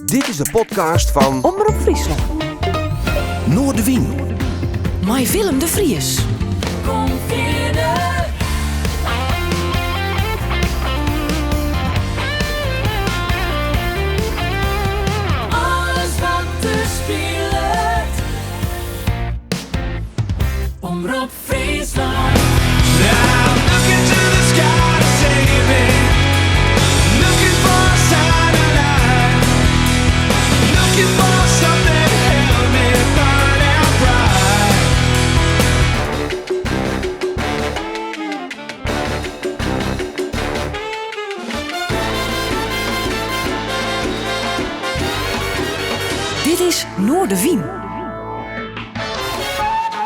Dit is de podcast fan Omrop Fryslân. Noardewyn. Mei Willem de Vries. Kom fierder. Alles wat der spilet. Omrop Fryslân. I'm looking to the sky to save me. Looking for a sign of life. Looking for something to help me burn out bright. Dit is Noardewyn.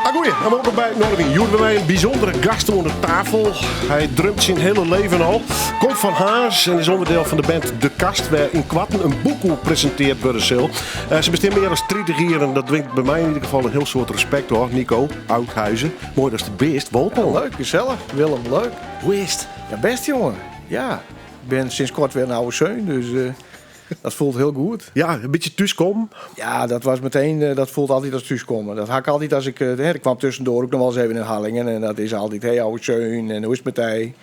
Ah, goeie, en welkom by Noardewyn. Hjoed by my in bysûndere gast oan de tafel. Hy drumt syn hiele leven al. Komt fan Harns en is ûnderdiel fan de band De Kast, wêr ynkoarten in boek oer presintearre wurde sil. Eh, se bestean mear as 30 jier en dat dwingt by my yn ieder gefal in hiel soad respekt ôf. Nico Oudhuizen, moai datst der bist. Wolkom. Leuk, gesellich. Willem, leuk. Hoe is it? Ja, best jongen. Ja, ik ben sinds kort weer een oude zeun, dus eh, dat voelt heel goed. Ja, in bytsje thúskommen. Ja, dat was meteen, eh, dat voelt altijd als thuiskomen. Dat had ik altijd als ik, eh, ik kwam tussendoor ook nog wel eens even in Harlingen. En dat is altijd, hey oude zeun, en hoe is het met hij?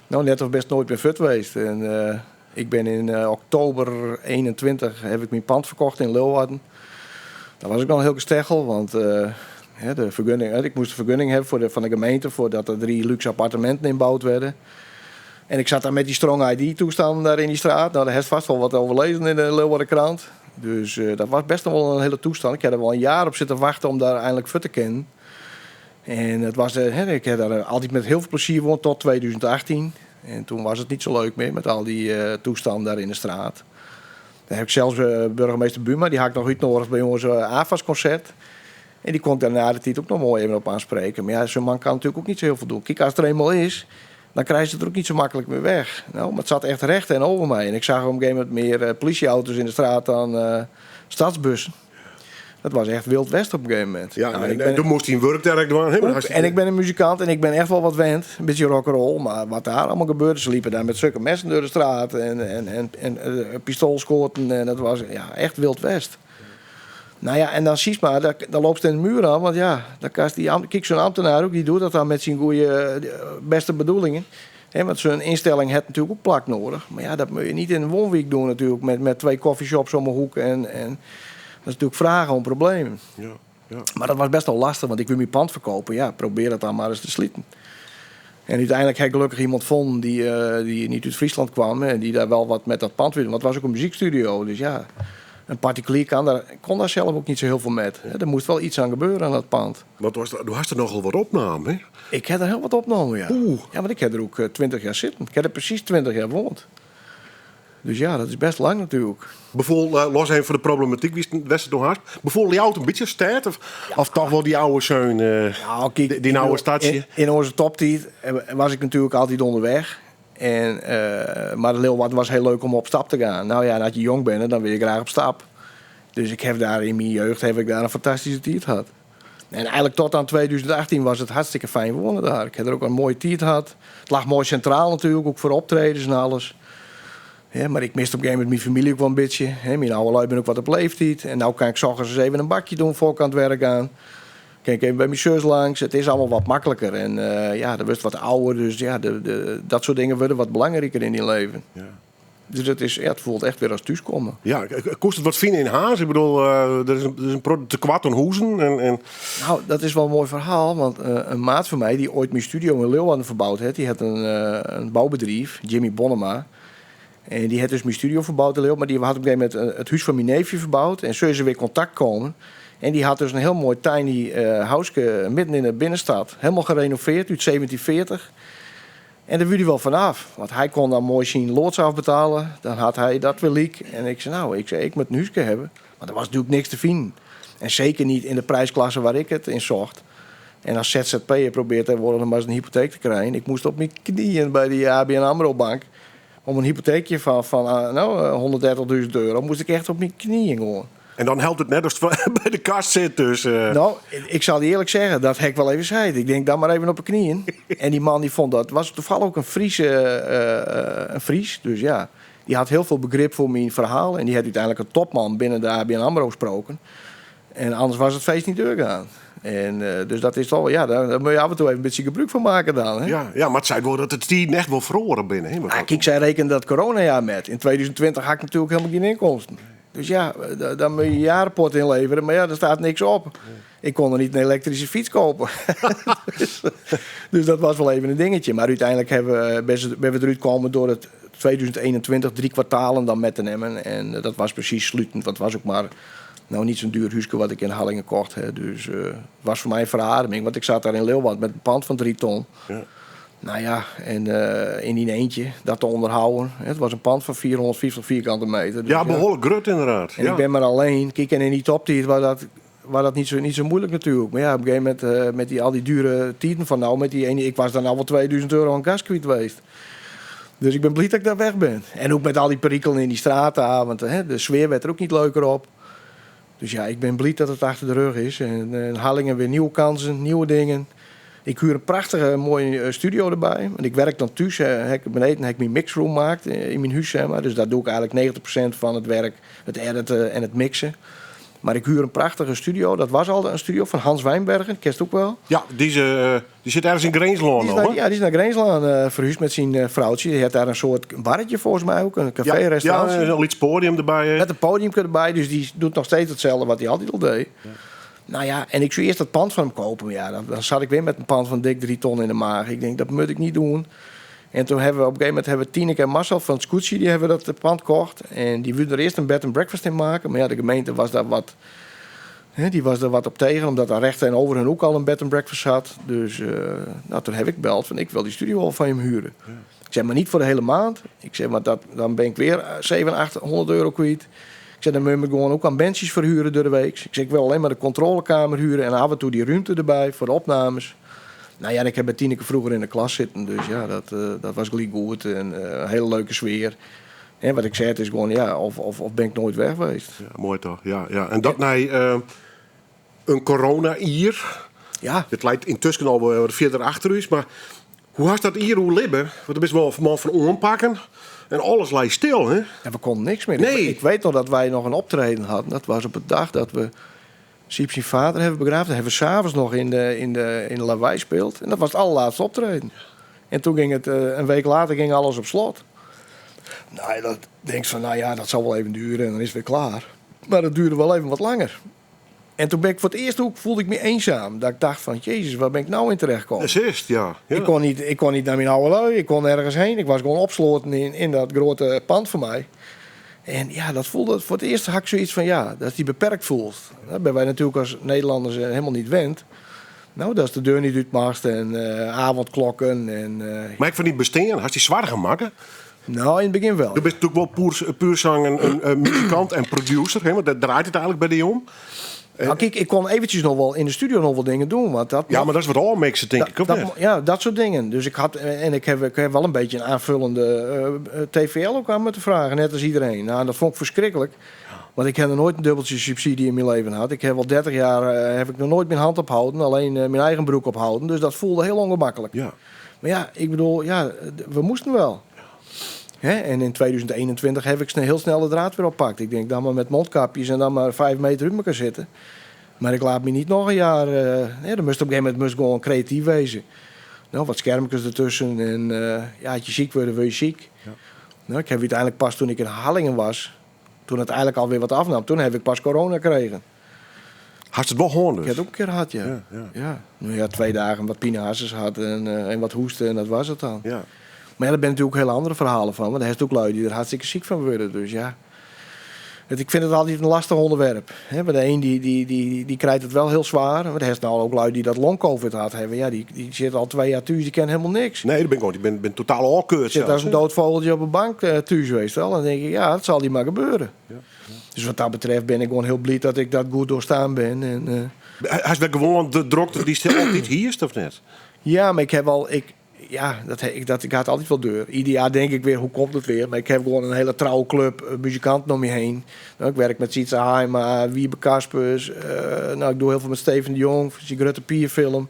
Nou, net of best nooit meer fut geweest. En eh, ik ben in eh, oktober 21 heb ik mijn pand verkocht in Leeuwarden. Daar was ik nog heel gesteggel, want eh, hè, de vergunning, ik moest de vergunning hebben voor de, van de gemeente voordat er drie luxe appartementen inbouwd werden. En ik zat daar met die strong ID-toestand daar in die straat. Nou, daar heeft vast wel wat over lezen in de Leeuwarden krant. Dus eh, dat was best nog wel een hele toestand. Ik heb er wel een jaar op zitten wachten om daar eindelijk voor te kennen. En het was, eh, hè, ik heb daar eh, altijd met heel veel plezier gewoond tot 2018. En toen was het niet zo leuk meer met al die eh, toestanden daar in de straat. Daar heb ik zelfs eh, burgemeester Buma, die had ik nog uitgenodigd bij ons eh, AFAS-concert. En die kon ik daar na de tijd ook nog mooi even op aanspreken. Maar ja, zo'n man kan natuurlijk ook niet zo heel veel doen. Kijk, als het er eenmaal is, dan krijg je het er ook niet zo makkelijk meer weg. Nou, maar het zat echt recht en over mij. En ik zag op een gegeven moment meer eh, politieauto's in de straat dan eh, stadsbussen. Dat was echt Wild West op een gegeven moment. Ja, Nou, en, ik ben- en toen moest hij een werkwerk doen. hè, maar ook, hartstikke- en ik ben een muzikant en ik ben echt wel wat wend. Een beetje rock'n'roll, maar wat daar allemaal gebeurde... ze liepen daar met zulke messen door de straat en, en, en, en eh, pistoolschoten. En dat was ja, echt Wild West. Nou ja, en dan zie je maar, daar, daar loopt ze in de muur aan. Want ja, dan kan die, ambt- kijk, zo'n ambtenaar ook, die doet dat dan met zijn goede, eh, beste bedoelingen. Hè, want zo'n instelling heeft natuurlijk ook plak nodig. Maar ja, dat moet je niet in een woonweek doen natuurlijk. Met, met twee coffeeshops om de hoek. En, en dat is natuurlijk vragen om problemen. Ja, ja. Maar dat was best wel lastig, want ik wil mijn pand verkopen. Ja, probeer dat dan maar eens te slieten. En uiteindelijk heb ik gelukkig iemand gevonden die, eh, die niet uit Friesland kwam. En die daar wel wat met dat pand wilde. Want het was ook een muziekstudio. Dus ja, een particulier kan daar, kon daar zelf ook niet zo heel veel met. Hè, Er moest wel iets aan gebeuren aan dat pand. Want was er, du hast er nogal wat opname, hè? Ik heb er heel wat opgenomen, ja. Oeh. Ja, want ik heb er ook 20 jaar zitten. Ik heb er precies 20 jaar gewoond. Dus ja, dat is best lang natuurlijk. Bijvoorbeeld, eh, los even voor de problematiek, wie is het nog hard? Bijvoorbeeld jou een beetje stad of, of toch wel die oude zeun, eh, Nou, kijk, die, die oude stadje? In, in onze toptijd eh, was ik natuurlijk altijd onderweg. En, eh, maar Leeuwarden was heel leuk om op stap te gaan. Nou ja, en als je jong bent, dan wil je graag op stap. Dus ik heb daar in mijn jeugd heb ik daar een fantastische tijd gehad. En eigenlijk tot aan 2018 was het hartstikke fijn wonen daar. Ik heb er ook een mooie tijd gehad. Het lag mooi centraal natuurlijk, ook voor optredens en alles. Ja, maar ik miste op een gegeven moment mijn familie ook wel een beetje. Hè, mijn oude lui ben ook wat op leeftijd. En nou kan ik 's ochtends eens even een bakje doen voor ik aan het werk aan. Kijk even bij mijn zus langs. Het is allemaal wat makkelijker. En eh, ja, dan wordt wat ouder. Dus ja, de, de, dat soort dingen worden wat belangrijker in je leven. Ja. Dus het, is, ja, het voelt echt weer als thuiskomen. Ja, kost het wat vinden in Haas? Ik bedoel, eh, er is een, er is een pro- tekort aan hoezen. En, en, Nou, dat is wel een mooi verhaal. Want eh, een maat van mij die ooit mijn studio in Leeuwarden verbouwd heeft... die had een, eh, een bouwbedrijf, Jimmy Bonnema. En die had dus mijn studio verbouwd in Leeuwarden. Maar die had op een gegeven moment eh, het huis van mijn neefje verbouwd. En zo is er weer contact komen. En die had dus een heel mooi tiny eh huisje midden in de binnenstad. Helemaal gerenoveerd uit 1740. En daar wil hij wel vanaf. Want hij kon dan mooi zijn loods afbetalen. Dan had hij dat weer leak. En ik zei, nou, ik, zei, ik moet een huisje hebben. Maar er was natuurlijk niks te vinden. En zeker niet in de prijsklasse waar ik het in zocht. En als ZZP'er probeert hij worden maar eens een hypotheek te krijgen. Ik moest op mijn knieën bij die ABN AMRO bank. Om een hypotheekje van, van eh, nou, eh, 130.000 euro. Moest ik echt op mijn knieën gewoon. en dan helpt het net als het bij de kast zit. Dus, eh, Nou, ik zal je eerlijk zeggen, dat heb ik wel even zei. Ik denk, dan maar even op de knieën. En die man die vond dat, was toevallig ook een Friese, eh, eh, een Fries, dus ja. Die had heel veel begrip voor mijn verhaal. En die had uiteindelijk een topman binnen de ABN AMRO gesproken. En anders was het feest niet doorgaan. En, dus dat is toch, ja, daar moet je af en toe even een beetje gebruik van maken dan. Hè? Ja, ja, maar het zei wel dat het die echt wel verloren binnen. Hè? Ah, kijk, zij rekenen dat coronajaar met. In 2020 had ik natuurlijk helemaal geen inkomsten. Dus ja, daar moet je je jarenpot inleveren. Maar ja, daar staat niks op. Ik kon er niet een elektrische fiets kopen. Dus dat was wel even een dingetje. Maar uiteindelijk hebben we eruit gekomen door het 2021 3 kwartalen dan met te nemen. En dat was precies sluitend. Want het was ook maar nou, niet zo'n duur huisje wat ik in Harlingen kocht. Hè. Dus het was voor mij een verademing. Want ik zat daar in Leeuwarden met een pand van 3 ton. Ja. Nou ja, en in die eentje dat te onderhouden. Het was een pand van 450 vierkante meter. Dus Ja, behoorlijk grut inderdaad. En ik ben maar alleen. Kijk, en in die toptijd was dat, was dat niet zo moeilijk natuurlijk. Maar ja, op een gegeven moment met al die dure tijden van nou, met die ene, ik was dan al wel 2000 euro aan gas kwijt geweest. Dus ik ben blij dat ik daar weg ben. En ook met al die perikelen in die straten, want de sfeer werd er ook niet leuker op. Dus ja, ik ben blij dat het achter de rug is. En in Harlingen weer nieuwe kansen, nieuwe dingen. Ik huur een prachtige, mooie studio erbij. Want ik werk dan thuis. Beneden heb ik mijn mixroom gemaakt in mijn huis. Zeg maar. Dus daar doe ik eigenlijk 90% van het werk, het editen en het mixen. Maar ik huur een prachtige studio. Dat was al een studio van Hans Wijnbergen. Ken je het ook wel? Ja, die zit ergens in Greenslaan Die nog, hè? is naar Greenslaan verhuisd met zijn vrouwtje. Die heeft daar een soort barretje volgens mij ook. Een café, Ja, restaurant. ja, een iets podium erbij, hè? Met een podium erbij. Dus die doet nog steeds hetzelfde wat hij altijd al deed. Ja. Nou ja, en ik zou eerst dat pand van hem kopen. Maar ja, dan zat ik weer met een pand van dik 3 ton in de maag. Ik denk, dat moet ik niet doen. En toen hebben we op een gegeven moment hebben we Tineke en Marcel van Scootsie, die hebben dat pand gekocht. En die wilden er eerst een bed and breakfast in maken. Maar ja, de gemeente was daar wat, hè, die was daar wat op tegen, omdat daar recht en over hun ook al een bed and breakfast zat. Dus toen heb ik gebeld van, ik wil die studio al van hem huren. Ja. Ik zeg, maar niet voor de hele maand. Ik zeg, maar dan ben ik weer zeven, 800 euro kwijt. Ik zeg, dan moet je me gewoon ook aan bandjes verhuren door de week. Ik zeg, ik wil alleen maar de controlekamer huren en af en toe die ruimte erbij voor de opnames. Nou ja, en ik heb bij Tineke vroeger in de klas zitten, dus ja, dat was gelijk goed en een hele leuke sfeer. En wat ik zei, het is gewoon, ja, of ben ik nooit weg geweest. Ja, mooi toch, ja, ja. En dat na een corona-ier. Ja. Het lijkt intussen al wel verder achter u, maar hoe was dat hier, hoe libben? Want er is wel een man van oorpakken en alles lijkt stil, hè? Ja, we konden niks meer. Nee. Ik weet nog dat wij nog een optreden hadden. Dat was op de dag dat we Siep zijn vader hebben begraven. Dat hebben we s'avonds nog in de Lawei gespeeld. En dat was het allerlaatste optreden. En toen ging het, een week later ging alles op slot. Nou, ja, dat denk je van, nou ja, dat zal wel even duren en dan is het weer klaar. Maar dat duurde wel even wat langer. En toen ben ik voor het eerst ook, voelde ik me eenzaam. Dat ik dacht van, jezus, waar ben ik nou in terechtgekomen? Dat is het, ja. Ja. Ik kon niet naar mijn oude lui, ik kon nergens heen. Ik was gewoon opgesloten in dat grote pand voor mij. En ja, dat voelde, voor het eerst had ik zoiets van, ja, dat die beperkt voelt. Dat ben wij natuurlijk als Nederlanders helemaal niet wend. Nou, dat is de deur niet uitmast en avondklokken. En Maar ik vond die bestaan, had die zwaar gemaakt? Nou, in het begin wel. Du bent natuurlijk wel puur zang een muzikant en producer, hè? Want daar draait het eigenlijk bij die om. Nou, kijk, ik kon eventjes nog wel in de studio nog wel dingen doen. Want dat Ja, maar dat is wat al mixen, denk ik, of niet? Ja, dat soort dingen. Dus ik had, en ik heb, ik heb wel een beetje een aanvullende TVL ook aan me te vragen, net als iedereen. Nou, dat vond ik verschrikkelijk. Want ik heb nog nooit een dubbeltje subsidie in mijn leven gehad. Ik heb al 30 jaar heb ik nog nooit mijn hand ophouden, alleen mijn eigen broek ophouden. Dus dat voelde heel ongemakkelijk. Ja. Maar ja, ik bedoel, ja, we moesten wel. Hè? En in 2021 heb ik heel snel de draad weer oppakt. Ik denk dan maar met mondkapjes en dan maar 5 meter uit elkaar zitten. Maar ik laat me niet nog een jaar... Nee, dan moest op een gegeven moment moest gewoon creatief wezen. Nou, wat schermpjes ertussen en ja, als je ziek wordt, word je ziek. Ja. Nou, ik heb uiteindelijk pas toen ik in Harlingen was, toen het eigenlijk alweer wat afnam, toen heb ik pas corona gekregen. Had je het wel gehoord dus? Ik heb het ook een keer gehad, ja. Ja, ja. Ja. Nou ja, 2 dagen wat pinases had en wat hoesten en dat was het dan. Ja. Maar ja, daar ben natuurlijk ook hele andere verhalen van. Want er zijn ook lui die er hartstikke ziek van worden. Dus ja, ik vind het altijd een lastig onderwerp. Hè, want de een die krijgt het wel heel zwaar. Maar er zijn nou ook lui die dat long-covid had hebben. Ja, die zit al 2 jaar thuis, die kennen helemaal niks. Nee, dat ben ik ook. Ik ben totaal afkeurd Zit zelfs, als een hè. doodvogeltje op een bank thuis, weet je wel. Dan denk ik, ja, dat zal die maar gebeuren. Ja, ja. Dus wat dat betreft ben ik gewoon heel blij dat ik dat goed doorstaan ben. En Hij is wel gewoon de dokter die stil altijd hier is, of net? Ja, maar ik heb al... Ik, ja, dat, ik, dat, ik had altijd wel deur. Ieder jaar denk ik weer, hoe komt het weer? Maar ik heb gewoon een hele trouwe club muzikanten om je heen. Nou, ik werk met Sietse Haima, Wiebe Kaspers. Ik doe heel veel met Steven de Jong, voor die Grutte Pier film.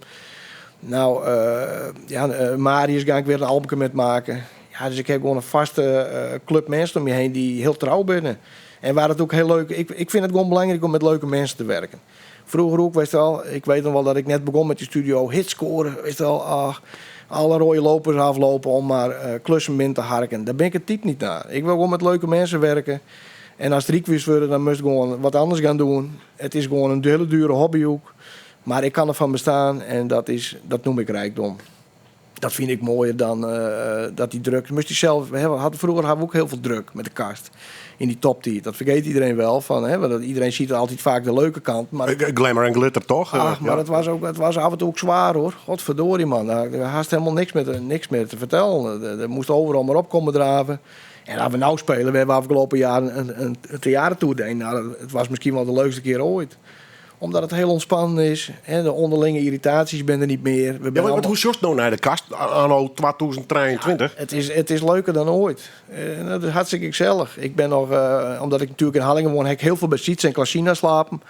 Marius ga ik weer een album met maken. Ja, Ja, dus ik ha gewoan in faste klup minsken om my hinne dy't hiel trou binne. En waar it ek hiel leuk, ik fyn it gewoan belangryk om met leuke minsken te werken. Froeger ek, weist al, ik weet noch wol dat ik net begûn met dy studio, hits score, weist al, ach, alle rode lopers aflopen om mar klussen binnen te harken. Dêr bin ik it type niet nei. Ik wil gewoan met leuke minsken werke. En ast ryk wilst wurde, dan moatst gewoan wat anders gaan doen. It is gewoan in hiele dure hobby ek. Mar ik kan derfan bestean en dat is, dat noem ik rijkdom. Dat fyn ik moaier dan dat dy druk. Moast dy sels, we hadden, froeger ha we ek hiel folle druk met De Kast yn dy toptiid. Dat fergeet iedereen wel fan, hè, want iedereen ziet altyd faak de leuke kant. Mar Glamour en glitter toch? Ach, mar it was ook, it was af en toe ek swaar hoor. Godverdorie man, daar hast helemaal niks meer te fertellen. Der moast overal mar op komme draven. En as we no spelen, we hawwe afgelopen jaar in theatertour dien. Nou, it was miskien wol de leukste kear oait. Omdat it hiel ûntspannen is. Hè, de ûnderlinge yrritaasjes binne der niet mear. We Ja, binne want allemaal hoe sjochst no nei De Kast anno 2023? Ja, it is leuker dan oait. Dat is hartstikke gesellich. Ik bin noch, omdat ik natuerlik yn Harlingen woon, ha ik hiel folle by Sytse en Klasina slapen.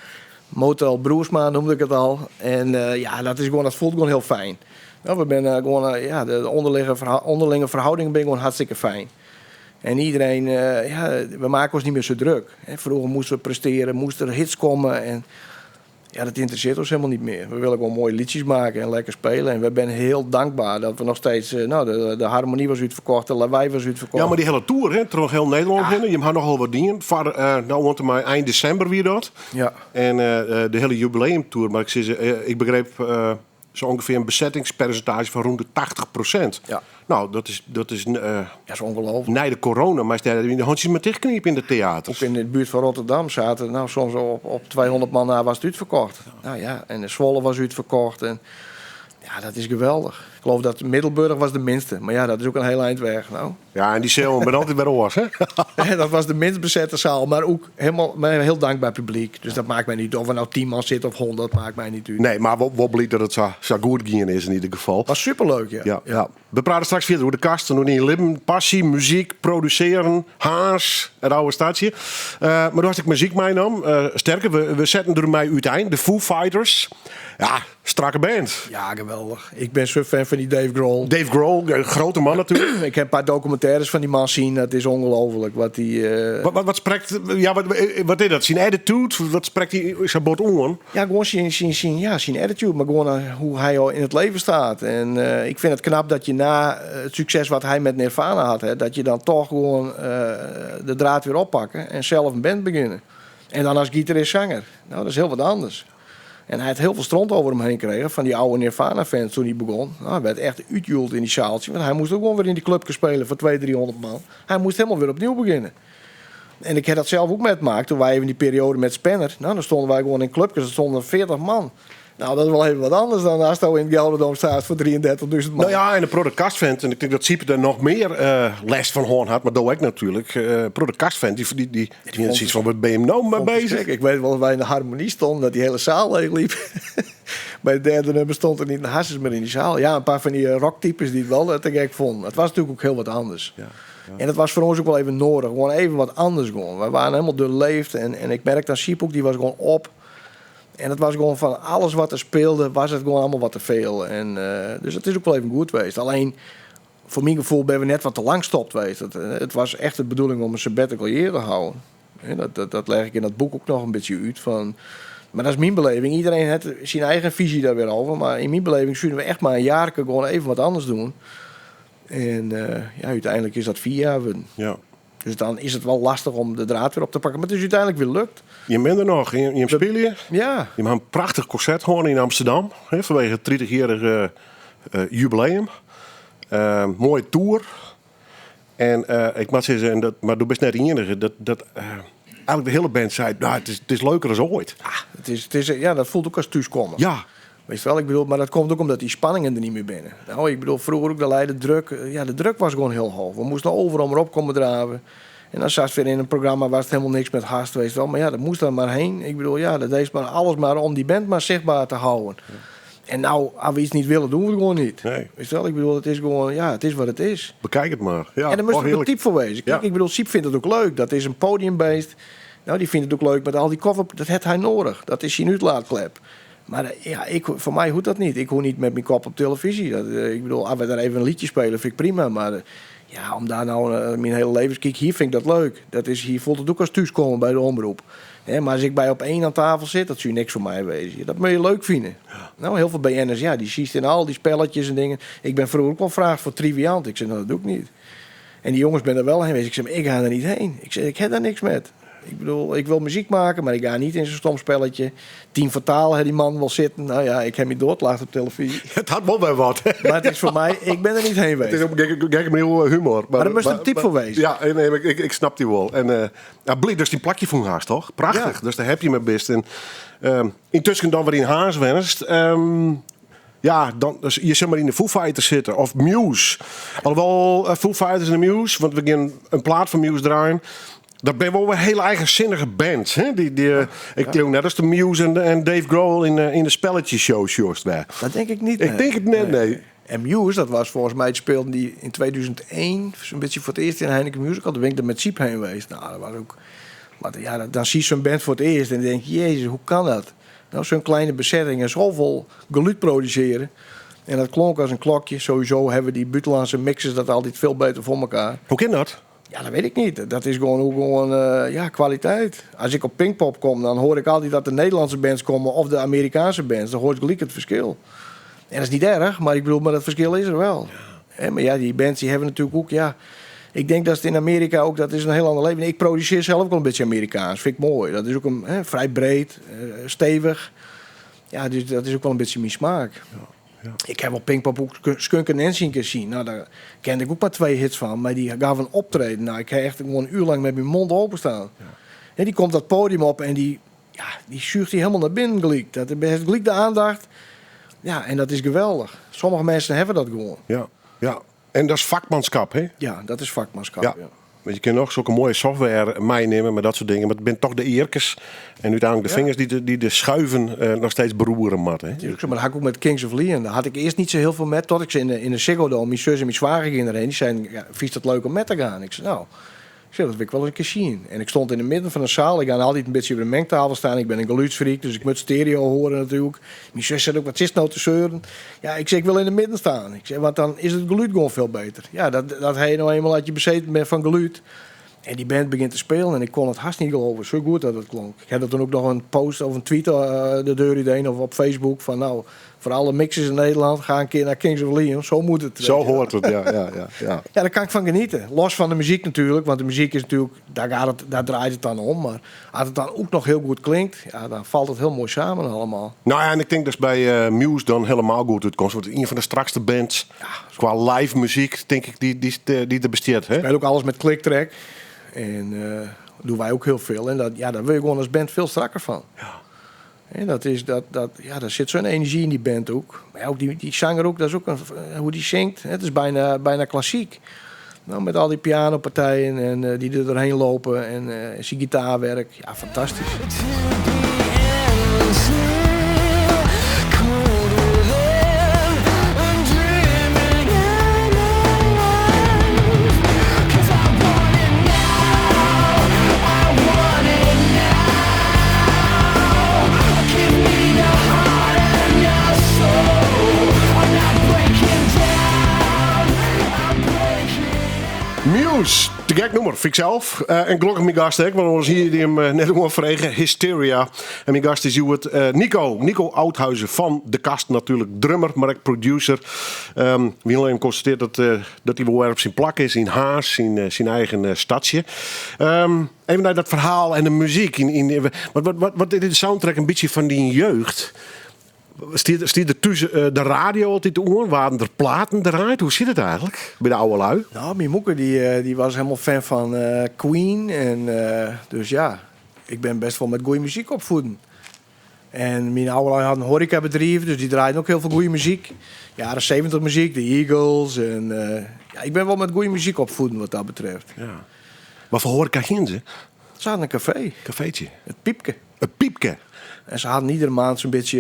Motel Broersma noemde ik it al. En ja, dat is gewoan, dat fielt gewoan hiel fijn. No, we binne gewoan, ja, de ûnderlinge ferhâldingen binne gewoan hartstikke fijn. En iedereen, ja, we maken ons niet meer zo druk. Hè, froeger moasten we prestearje, moasten der hits komme. En ja, dat ynteressearret ons helemaal niet meer. We willen gewoon mooie lietsjes maken en lekker spelen. En we zijn heel dankbaar dat we nog steeds, nou, de harmonie was uitverkocht, de Lawei was uitverkocht. Ja, mar dy hiele tour, hè, troch hiel Nederlân hinne. Je ha nochal wat dien. Foar, no, oant en mei ein desimber wie dat. En de hiele jubileumtour, mar ik sis, ik begreep zo ûngefear in besettingspersintaazje fan rûn de 80%. No, dat is Dat is ongelooflijk. Nei de corona, mar dêr de hantsjes mar tichtknipe yn de teaters. Ook in de buurt van Rotterdam zaten, nou, soms op 200 man na was het uitverkocht. Nou ja, en de Zwolle was uitverkocht. En ja, dat is geweldig. Ik geloof dat Middelburg was de minste. Maar ja, dat is ook een heel eind weg. Nou. Ja, en dy sealen binne altyd wer oars, hè? Ja, dat was de minst bezette zaal, maar ook helemaal met een heel dankbaar publiek. Dus dat maakt mij niet of er nou 10 man zit of 100, maakt mij niet uit. Nee, mar wol bliid dat it sa goed gien is yn ieder gefal. Was superleuk, ja. Ja. We prate straks fierder oer De Kast en oer dyn libben, passy, muzyk, produsearjen, Harns, it âlde stedsje. Mar do hast ek muzyk meinaam. Sterker, we setten der mei útein, de Foo Fighters. Ja, strakke band. Ja, geweldich. Ik bin sa'n fan fan dy Dave Grohl. Dave Grohl, in grutte man natuerlik. Ik ha in pear dokumintêres fan dy man sjoen. Dat is ongelooflik wat dy, Wat sprekt, ja, wat is dat? Syn attitude? Wat sprekt dy sa bot oan? Ja, gewoan syn attitude, mar gewoan hoe't hy al yn it leven stiet. En ik fyn it knap dat je nei it sukses wat hy met Nirvana hat, hè, dat je dan dochs gewoan de draad wer oppakke en sels in band begjinne. En dan as gitarist-sanger. No, dat is hiel wat oars. En hy hat hiel folle stront oer him hinne krigen fan dy âlde Nirvana-fans doe't hy begûn. No, hy waard echt útjoeld yn dy sealtsje, want hy moast ek gewoan wer yn dy klupke spylje foar 200, 300 man. Hy moast hielendal wer opnij begjinne. En ik ha dat sels ek meimakke doe't wy even dy perioade met Spanner. No, dan stiene wy gewoan yn klupkes, der stiene 40 man. No, dat is wol even wat oars dan ast yn it Gelredome stiest foar 33.000 man. No ja, en de protte Kastfans, en ik tink dat Sype der noch mear lêst fan hân hat, mar do ek natuerlik. Protte Kastfans, dy hiene soks fan, wat binne jim no mei beuzich? Ik weet wol dat wy yn de Harmonie stiene, dat dy hiele seal leechliep. By it tredde nûmer stie der net in harses mear yn dy seal. Ja, in pear fan dy rocktypes dy't it wol te gek fûnen. It was natuerlik ek hiel wat oars. En dat was foar ús ek wol even nedich. Gewoan even wat oars gewoan. Wy wiene hielendal doorleefd en ik merkte dat Sype ek, dy was gewoan op. En it was gewoan fan alles wat der spile, was it gewoan allegear wat te folle. En dus it is ek wol even goed west. Allinnich, foar myn gefoel binne we net wat te lang stopt west. It was echt de bedoeling om in sabbatical year te hâlden. En dat lis ik yn dat boek ek noch in bytsje út. Fan, mar dat is myn beleving. Iedereen hat syn eigen fisy dêr wer oer. Mar yn myn beleving soene we echt mar in jaar gewoan even wat oars dwaan. En ja, úteinlik is dat 4 jaar wurden. Dus dan is it wol lestich om de draad wer op te pakken. Mar it is úteinlik wer lukt. Je binne der noch, je spylje. Je ha in prachtich konsert hân yn Amsterdam, hè, fanwege it 30-jierrige jubileum. Moaie tour. En ik moat sizze, en dat, mar do bist net de iennige, dat eigenlik de hiele band sei, no, it is leuker as oait. Ja, it is, ja, dat fielt ek as thúskomme. Witst wol, ik bedoel, mar dat komt ek omdat dy spanningen der net mear binne. No, ik bedoel, froeger ek, de lei de druk, ja, de druk was gewoan hiel heech. We moasten overal mar op komme draven. En dan satst wer yn in programma waar it hielendal niks met hast, witst wol. Mar ja, dat moast dan mar hinne. Ik bedoel, ja, dat is mar alles mar om dy band mar sichtber te hâlden. En no, as we iets niet willen, doen we het gewoon niet. Witst wol, ik bedoel, it is gewoan, ja, it is wat it is. Bekijk it mar. Ja, en dêr moatst oh, ek hearlik. type foar wêze. Kijk, ik bedoel, Syp fynt it ek leuk. Dat is in podiumbeest. No, dy fynt it ek leuk met al dy cover. Dat hat hy nedich. Dat is syn útlaatklep. Mar ja, foar my hoecht dat net. Ik hoech net mei myn kop op telefyzje. Dat, ik bedoel, as we dêr even in lietsje spylje, fyn ik prima. Mar Ja, om daar nou eh, myn hiele leven... Kijk, hier vind ik dat leuk. Dat is, hier voelt het ook als thuiskomen bij de omroep. Hè, maar als ik bij op één aan tafel zit, dat zou niks voor mij wezen. Dat moet je leuk vinden. Nou, heel veel BN'ers, ja, die ziet in al die spelletjes en dingen. Ik ben vroeger ook wel gevraagd voor Triviant. Ik zei, nou, dat doe ik niet. En die jongens ben er wel heen geweest. Ik zei, maar ik ga er niet heen. Ik zei, ik heb daar niks met. Ik bedoel, ik wil muziek maken, maar ik ga niet in zo'n stom spelletje. Tien Fataal, hè, die man wil zitten. Nou ja, ik heb me doortlacht op televisie. Het had wel bij wat. Maar het is voor mij, ik ben er niet heen Het is geweest. ook een gekke manier humor. Maar daar moest een type voor wezen. Ja, nee, maar ik snap die wel. En ja, Blie, dus die plakje van Haas, toch? Prachtig. Ja. Dus daar heb je me best. En, intussen dan weer in Haas wenst. Ja, dan, dus je zult maar in de Foo Fighters zitten. Of Muse. Alhoewel Foo Fighters en de Muse, want we gaan een plaat van Muse draaien. Dat ben wel een hele eigenzinnige band. Hè? Ik klink net als de Muse en Dave Grohl in de spelletjeshow, Joost. Wij. Dat denk ik niet. Ik nee. denk het net, nee. En Muse, dat was volgens mij, het speelden die in 2001, zo'n beetje voor het eerst in Heineken Musical. Toen ben ik er met Siep heen geweest. Nou, dat was ook... Maar ja, dan zie je zo'n band voor het eerst en dan denk je, jezus, hoe kan dat? Nou, zo'n kleine bezetting en zoveel geluid produceren. En dat klonk als een klokje. Sowieso hebben die buitenlandse mixers dat altijd veel beter voor elkaar. Hoe kan dat? Ja, dat weet ik niet. Dat is gewoon, ook gewoon ja, kwaliteit. Als ik op Pinkpop kom, dan hoor ik altijd dat de Nederlandse bands komen of de Amerikaanse bands. Dan hoor ik gelijk het verschil. En dat is niet erg, maar ik bedoel, maar dat verschil is er wel. Hè, maar ja, die bands die hebben natuurlijk ook, ja... Ik denk dat het in Amerika ook, dat is een heel ander leven. Ik produceer zelf ook wel een beetje Amerikaans. Vind ik mooi. Dat is ook een, hè, vrij breed, stevig. Ja, dus dat is ook wel een beetje mijn smaak. Ik heb op Pinkpop ook Skunk en Nancy een keer zien. Nou, daar kende ik ook maar 2 hits van. Maar die gaven een optreden. Nou, ik heb echt gewoon een uur lang met mijn mond open staan. En die komt dat podium op en die zuigt die helemaal naar binnen gelijk. Dat heeft gelijk de aandacht. Ja, en dat is geweldig. Sommige mensen hebben dat gewoon. Ja, ja. En dat is vakmanschap, hè? Ja, dat is vakmanschap, Ja. ja. Want je kunt nog zulke mooie software meenemen met dat soort dingen. Maar het zijn toch de eerkes en uiteindelijk de vingers die de schuiven nog steeds beroeren, mat, hè? Tuurlijk, maar dat had ik ook met Kings of Leon. Daar had ik eerst niet zo heel veel met. Tot ik ze in de Ziggo Dome, mijn zus en mijn zwager gingen erheen. Die zeiden, ja, vies dat leuk om met te gaan? Ik zei, nou, ik zei, dat wil ik wel eens een keer zien. En ik stond in het midden van de zaal. Ik ga altijd een beetje op de mengtafel staan. Ik ben een geluidsfreak, dus ik moet stereo horen natuurlijk. Mijn zus zei ook, wat is nou te zeuren? Ja, ik zei, ik wil in het midden staan. Ik zei, want dan is het geluid gewoon veel beter. Ja, dat hij nou eenmaal dat je bezeten bent van geluid. En die band begint te spelen en ik kon het haast niet geloven. Zo goed dat het klonk. Ik heb er toen ook nog een post of een tweet de deur uiteen of op Facebook van, nou, voor alle mixers in Nederland, ga een keer naar Kings of Leon. Zo moet het. Zo hoort het, ja, ja, ja, ja. Ja, daar kan ik van genieten. Los van de muziek natuurlijk, want de muziek is natuurlijk, daar draait het dan om. Maar als het dan ook nog heel goed klinkt, ja, dan valt het heel mooi samen allemaal. Nou ja, en ik denk dus bij Muse dan helemaal goed uitkomt. Want een van de strakste bands qua live muziek, denk ik, die er besteedt. Hè? Wij doen ook alles met clicktrack. En doen wij ook heel veel. En daar wil je gewoon als band veel strakker van. En dat is, dat, dat, ja, daar zit zo'n energie in die band ook. Maar ja, ook die zanger ook, dat is ook een, hoe die zingt. Het is bijna klassiek. Nou, met al die pianopartijen en die er doorheen lopen en zijn gitaarwerk. Ja, fantastisch. Muse, te gek nummer, vind ik zelf. En gelukkig mijn gast, hè, want anders hier die hem net om vregen. Hysteria. En mijn gast is Joert, Nico Oudhuizen van De Kast natuurlijk. Drummer, maar ook producer. We hebben constateerd dat hij wel erg op zijn plak is in Haas, zijn eigen stadje. Even naar dat verhaal en de muziek. Wat is de soundtrack een beetje van die jeugd? Stier er tussen de radio altijd oor? Waren er platen eruit? Hoe zit het eigenlijk bij de oude lui? Nou, mijn moeder die was helemaal fan van Queen. En dus ja, ik ben best wel met goede muziek opvoeden. En mijn oude lui hadden een horecabedrijf, dus die draaiden ook heel veel goede muziek. Jaren 70 muziek, de Eagles. En ja, ik ben wel met goede muziek opvoeden wat dat betreft. Ja. Maar voor horeca gingen ze? Ze hadden een café. Cafeetje. Het Piepke. Het Piepke. En ze hadden iedere maand zo'n beetje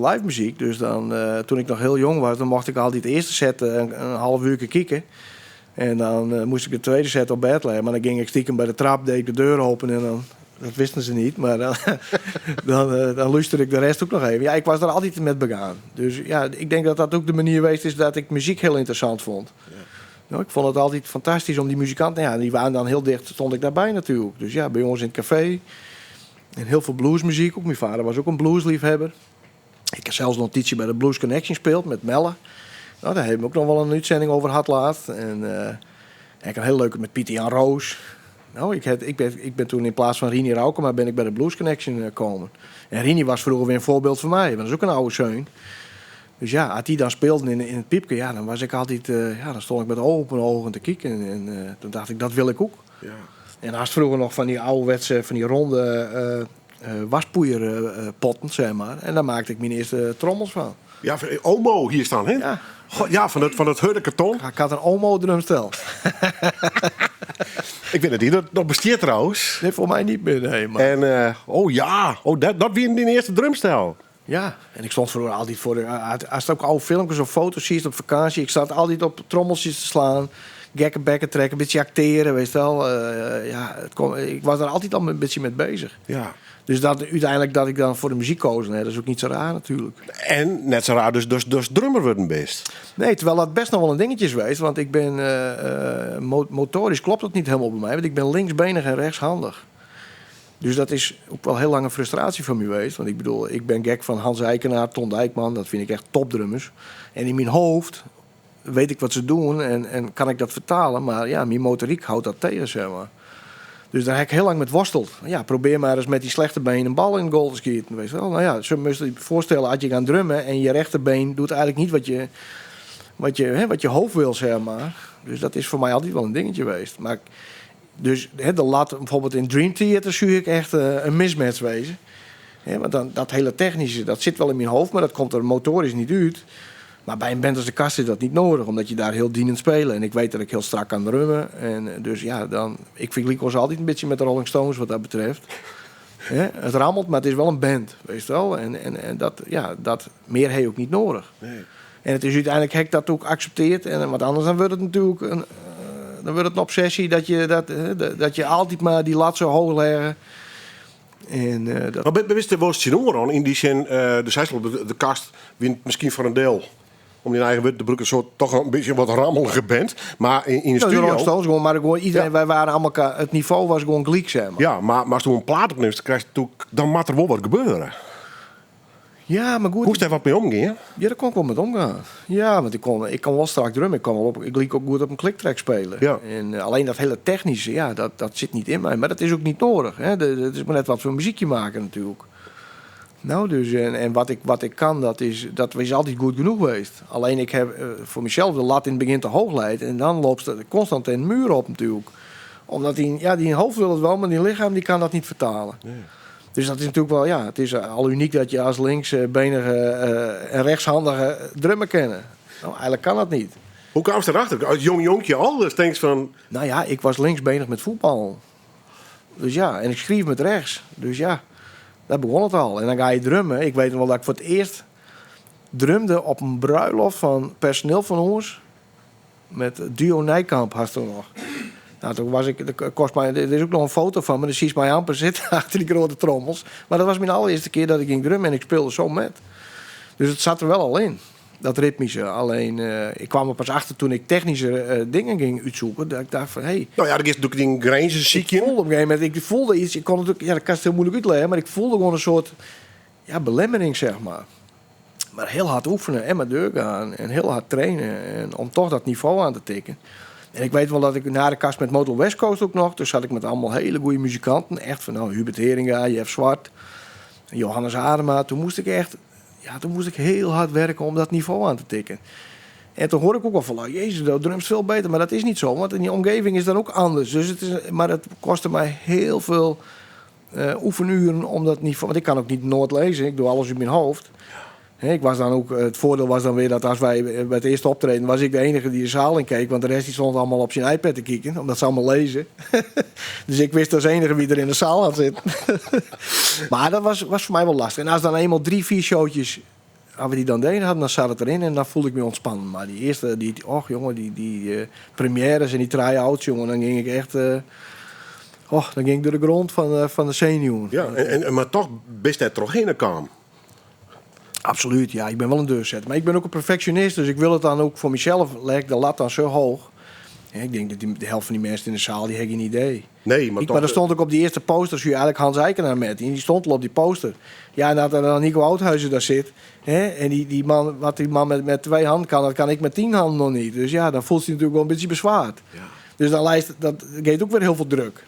live muziek. Dus dan, toen ik nog heel jong was, dan mocht ik altijd de eerste set een half uur kijken. En dan moest ik de tweede set op bed leggen. Maar dan ging ik stiekem bij de trap, deed ik de deur open en dan... Dat wisten ze niet, maar dan luisterde ik de rest ook nog even. Ja, ik was daar altijd met begaan. Dus ja, ik denk dat dat ook de manier geweest is dat ik muziek heel interessant vond. Nou, ik vond het altijd fantastisch om die muzikanten... Ja, die waren dan heel dicht, stond ik daarbij natuurlijk. Dus ja, bij ons in het café. En heel veel bluesmuziek ook. Mijn vader was ook een bluesliefhebber. Ik heb zelfs nog een tijdje bij de Blues Connection gespeeld met Melle. Nou, daar hebben we ook nog wel een uitzending over gehad laatst. En ik had een heel leuke met Pieter Jan Roos. Nou, ik ben toen in plaats van Rini Roukema ben ik bij de Blues Connection gekomen. En Rini was vroeger weer een voorbeeld voor mij, want dat is ook een oude zeun. Dus ja, als die dan speelde in het piepje, ja, dan was ik altijd, ja, dan stond ik met open ogen te kijken. En toen dacht ik, dat wil ik ook. En als vroeger nog van die ouderwetse, van die ronde waspoeierpotten, zeg maar. En daar maakte ik mijn eerste trommels van. Ja, van Omo hier staan, hè? Ja. Goh, ja, van het hurde karton. Ik had een Omo drumstel. Ik weet het niet, dat nog besteedt trouwens. Nee, voor mij niet meer, nee. Maar... En oh ja, oh, dat was die eerste drumstel. Ja, en ik stond vroeger altijd voor de als het ook oude filmpjes of foto's ziet op vakantie, ik zat altijd op trommeltjes te slaan, gekke bekken trekken, een beetje acteren, weet je wel. Ja, het kon, ik was daar altijd al een beetje mee bezig. Dus dat, uiteindelijk dat ik dan voor de muziek koos, nee, dat is ook niet zo raar natuurlijk. En net zo raar dus drummer worden best. Nee, terwijl dat best nog wel een dingetje is geweest. Want ik ben motorisch klopt dat niet helemaal bij mij. Want ik ben linksbenig en rechtshandig. Dus dat is ook wel heel lang een frustratie van me geweest. Want ik ben gek van Hans Eijkenaar, Ton Dijkman. Dat vind ik echt topdrummers. En in mijn hoofd weet ik wat ze doen en kan ik dat vertalen. Maar ja, mijn motoriek houdt dat tegen. Dus daar heb ik heel lang met worsteld. Ja, probeer maar eens met die slechte been een bal in het goal te schieten. Weet je wel? Nou ja, zo moest je je voorstellen als je gaat drummen en je rechterbeen doet eigenlijk niet wat je hoofd wil. Dus dat is voor mij altijd wel een dingetje geweest. Maar ik, dus, hè, de lat, bijvoorbeeld in Dream Theater zie ik echt een mismatch wezen. Hè, want dan, dat hele technische, dat zit wel in mijn hoofd, maar dat komt er motorisch niet uit. Maar bij een band als de Kast is dat niet nodig, omdat je daar heel dienend spelen. En ik weet dat ik heel strak kan drummen. En dus ja, dan, ik vergelijk ons altijd een beetje met de Rolling Stones wat dat betreft. Hè, het rammelt, maar het is wel een band, weet je wel. En dat, ja, dat meer heb je ook niet nodig. En het is uiteindelijk heb ik dat ook accepteerd. En, want anders dan wordt het natuurlijk een dan wordt het een obsessie dat je, dat, hè, dat, dat je altijd maar die lat zo hoog leggen. En dat Maar wist de worst zien oren in die zin, de zijsel, de kast wint misschien voor een deel. Om je eigen de broek een soort toch een beetje wat rammelige band. Maar in de Ja, de studio Rolling Stones gewoon, maar gewoon iedereen, wij waren allemaal het niveau was gewoon gelijk. Ja, maar als je een plaat opneemt, dan krijg je natuurlijk, dan moet er wel wat gebeuren. Ja, maar goed. Hoe is daar wat mee omgaan? Ja, daar kon ik wel mee omgaan. Ja, want ik kon wel strak drummen. Ik kon wel op, ik liet ook goed op een kliktrack spelen. En alleen dat hele technische, ja, dat zit niet in mij. Maar dat is ook niet nodig. Hè. Dat is maar net wat voor muziek je maken natuurlijk. Nou, dus, en wat ik, wat ik kan, dat is, dat is altijd goed genoeg geweest. Alleen ik heb voor mezelf de lat in het begin te hoog leid. En dan loopt ze constant in de muur op natuurlijk. Omdat die hoofd wil het wel, maar die lichaam die kan dat niet vertalen. Dus dat is natuurlijk wel, ja, het is al uniek dat je als linksbenige en rechtshandige drummer kennen. Nou, eigenlijk kan dat niet. Hoe kwam ze erachter? Als jong jonkje al, dus denk je van... Nou ja, ik was linksbenig met voetbal. Dus ja, en ik schreef met rechts. Dus ja, daar begon het al. En dan ga je drummen. Ik weet nog wel dat ik voor het eerst drumde op een bruiloft van personeel van ons. Met Duo Nijkamp had toen nog. Nou, toen was ik, dat kost mij, er is ook nog een foto van me, dan zie je mij amper zitten achter die grote trommels. Maar dat was mijn allereerste keer dat ik ging drummen en ik speelde zo met. Dus het zat er wel al in, dat ritmische. Alleen, ik kwam er pas achter toen ik technische dingen ging uitzoeken. Dat ik dacht van, hey. Nou ja, dat is natuurlijk die grenzen Ik ziekje. voelde op een gegeven moment, ik voelde iets, ik kon het ook, ja, dat kan het heel moeilijk uitleggen, maar ik voelde gewoon een soort, ja, belemmering. Maar heel hard oefenen en maar deur gaan en heel hard trainen en om toch dat niveau aan te tikken. En ik weet wel dat ik na de kast met Motel West Coast ook nog... dus zat ik met allemaal hele goede muzikanten. Echt van, nou, Hubert Heringa, Jeff Zwart, Johannes Adema. Toen moest ik echt, ja, toen moest ik heel hard werken om dat niveau aan te tikken. En toen hoorde ik ook al van, oh, jezus, dat drumt veel beter. Maar dat is niet zo, want in die omgeving is dan ook anders. Dus het is, maar het kostte mij heel veel oefenuren om dat niveau... Want ik kan ook niet nooit lezen, ik doe alles in mijn hoofd. Hè, ik was dan ook, het voordeel was dan weer dat als wij bij het eerste optreden... was ik de enige die de zaal in keek. Want de rest die stond allemaal op zijn iPad te kijken. Omdat ze allemaal lezen. Dus ik wist als enige wie er in de zaal had zitten. Maar dat was voor mij wel lastig. En als dan eenmaal 3, 4 showtjes... als we die dan deden hadden, dan zat het erin en dan voelde ik me ontspannen. Maar die eerste, die, och jongen, die premières en die try-outs, jongen, dan ging ik echt... Och, dan ging ik door de grond van de zenuwen. Ja, maar toch best dat er toch heen kwam. Absoluut, ja. Ik ben wel een deurzetter. Maar ik ben ook een perfectionist, dus ik wil het dan ook voor mezelf. Leg ik de lat dan zo hoog. Ik denk dat die, de helft van die mensen in de zaal, die hebben geen idee. Nee, maar Ik, toch... maar daar stond ook op die eerste poster, zie je eigenlijk Hans Eikenaar met. En die stond al op die poster. Ja, en dat er dan Nico Oudhuizen daar zit. Hè, en die, die man, wat die man met twee handen kan, dat kan ik met 10 handen nog niet. Dus ja, dan voelt hij natuurlijk wel een beetje bezwaard. Ja. Dus dan lijst, dat geeft ook weer heel veel druk.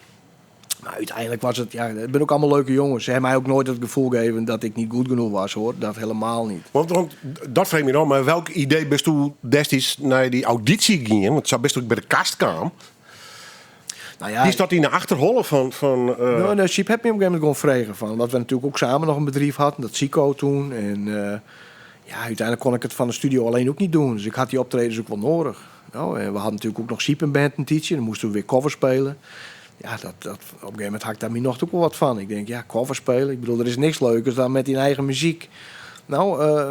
Maar uiteindelijk was het, ja, het zijn ook allemaal leuke jongens. Ze hebben mij ook nooit het gevoel gegeven dat ik niet goed genoeg was, hoor. Dat helemaal niet. Want dat vreemd je nou, maar welk idee bist u destijds naar die auditie ging? Want het zou best ook bij de kast kwam. Nou ja, Die staat in de achterholle van Nou, Siep heb me op een gegeven moment gewoon vregen van. Omdat we natuurlijk ook samen nog een bedrijf hadden, dat Zico toen. En ja, uiteindelijk kon ik het van de studio alleen ook niet doen. Dus ik had die optredens ook wel nodig. Nou, en we hadden natuurlijk ook nog Siep een band een tijdje. Dan moesten we weer cover spelen. Ja, op een gegeven moment had ik daar nog ook wel wat van. Ik denk, ja, cover spelen. Ik bedoel, er is niks leukers dan met die eigen muziek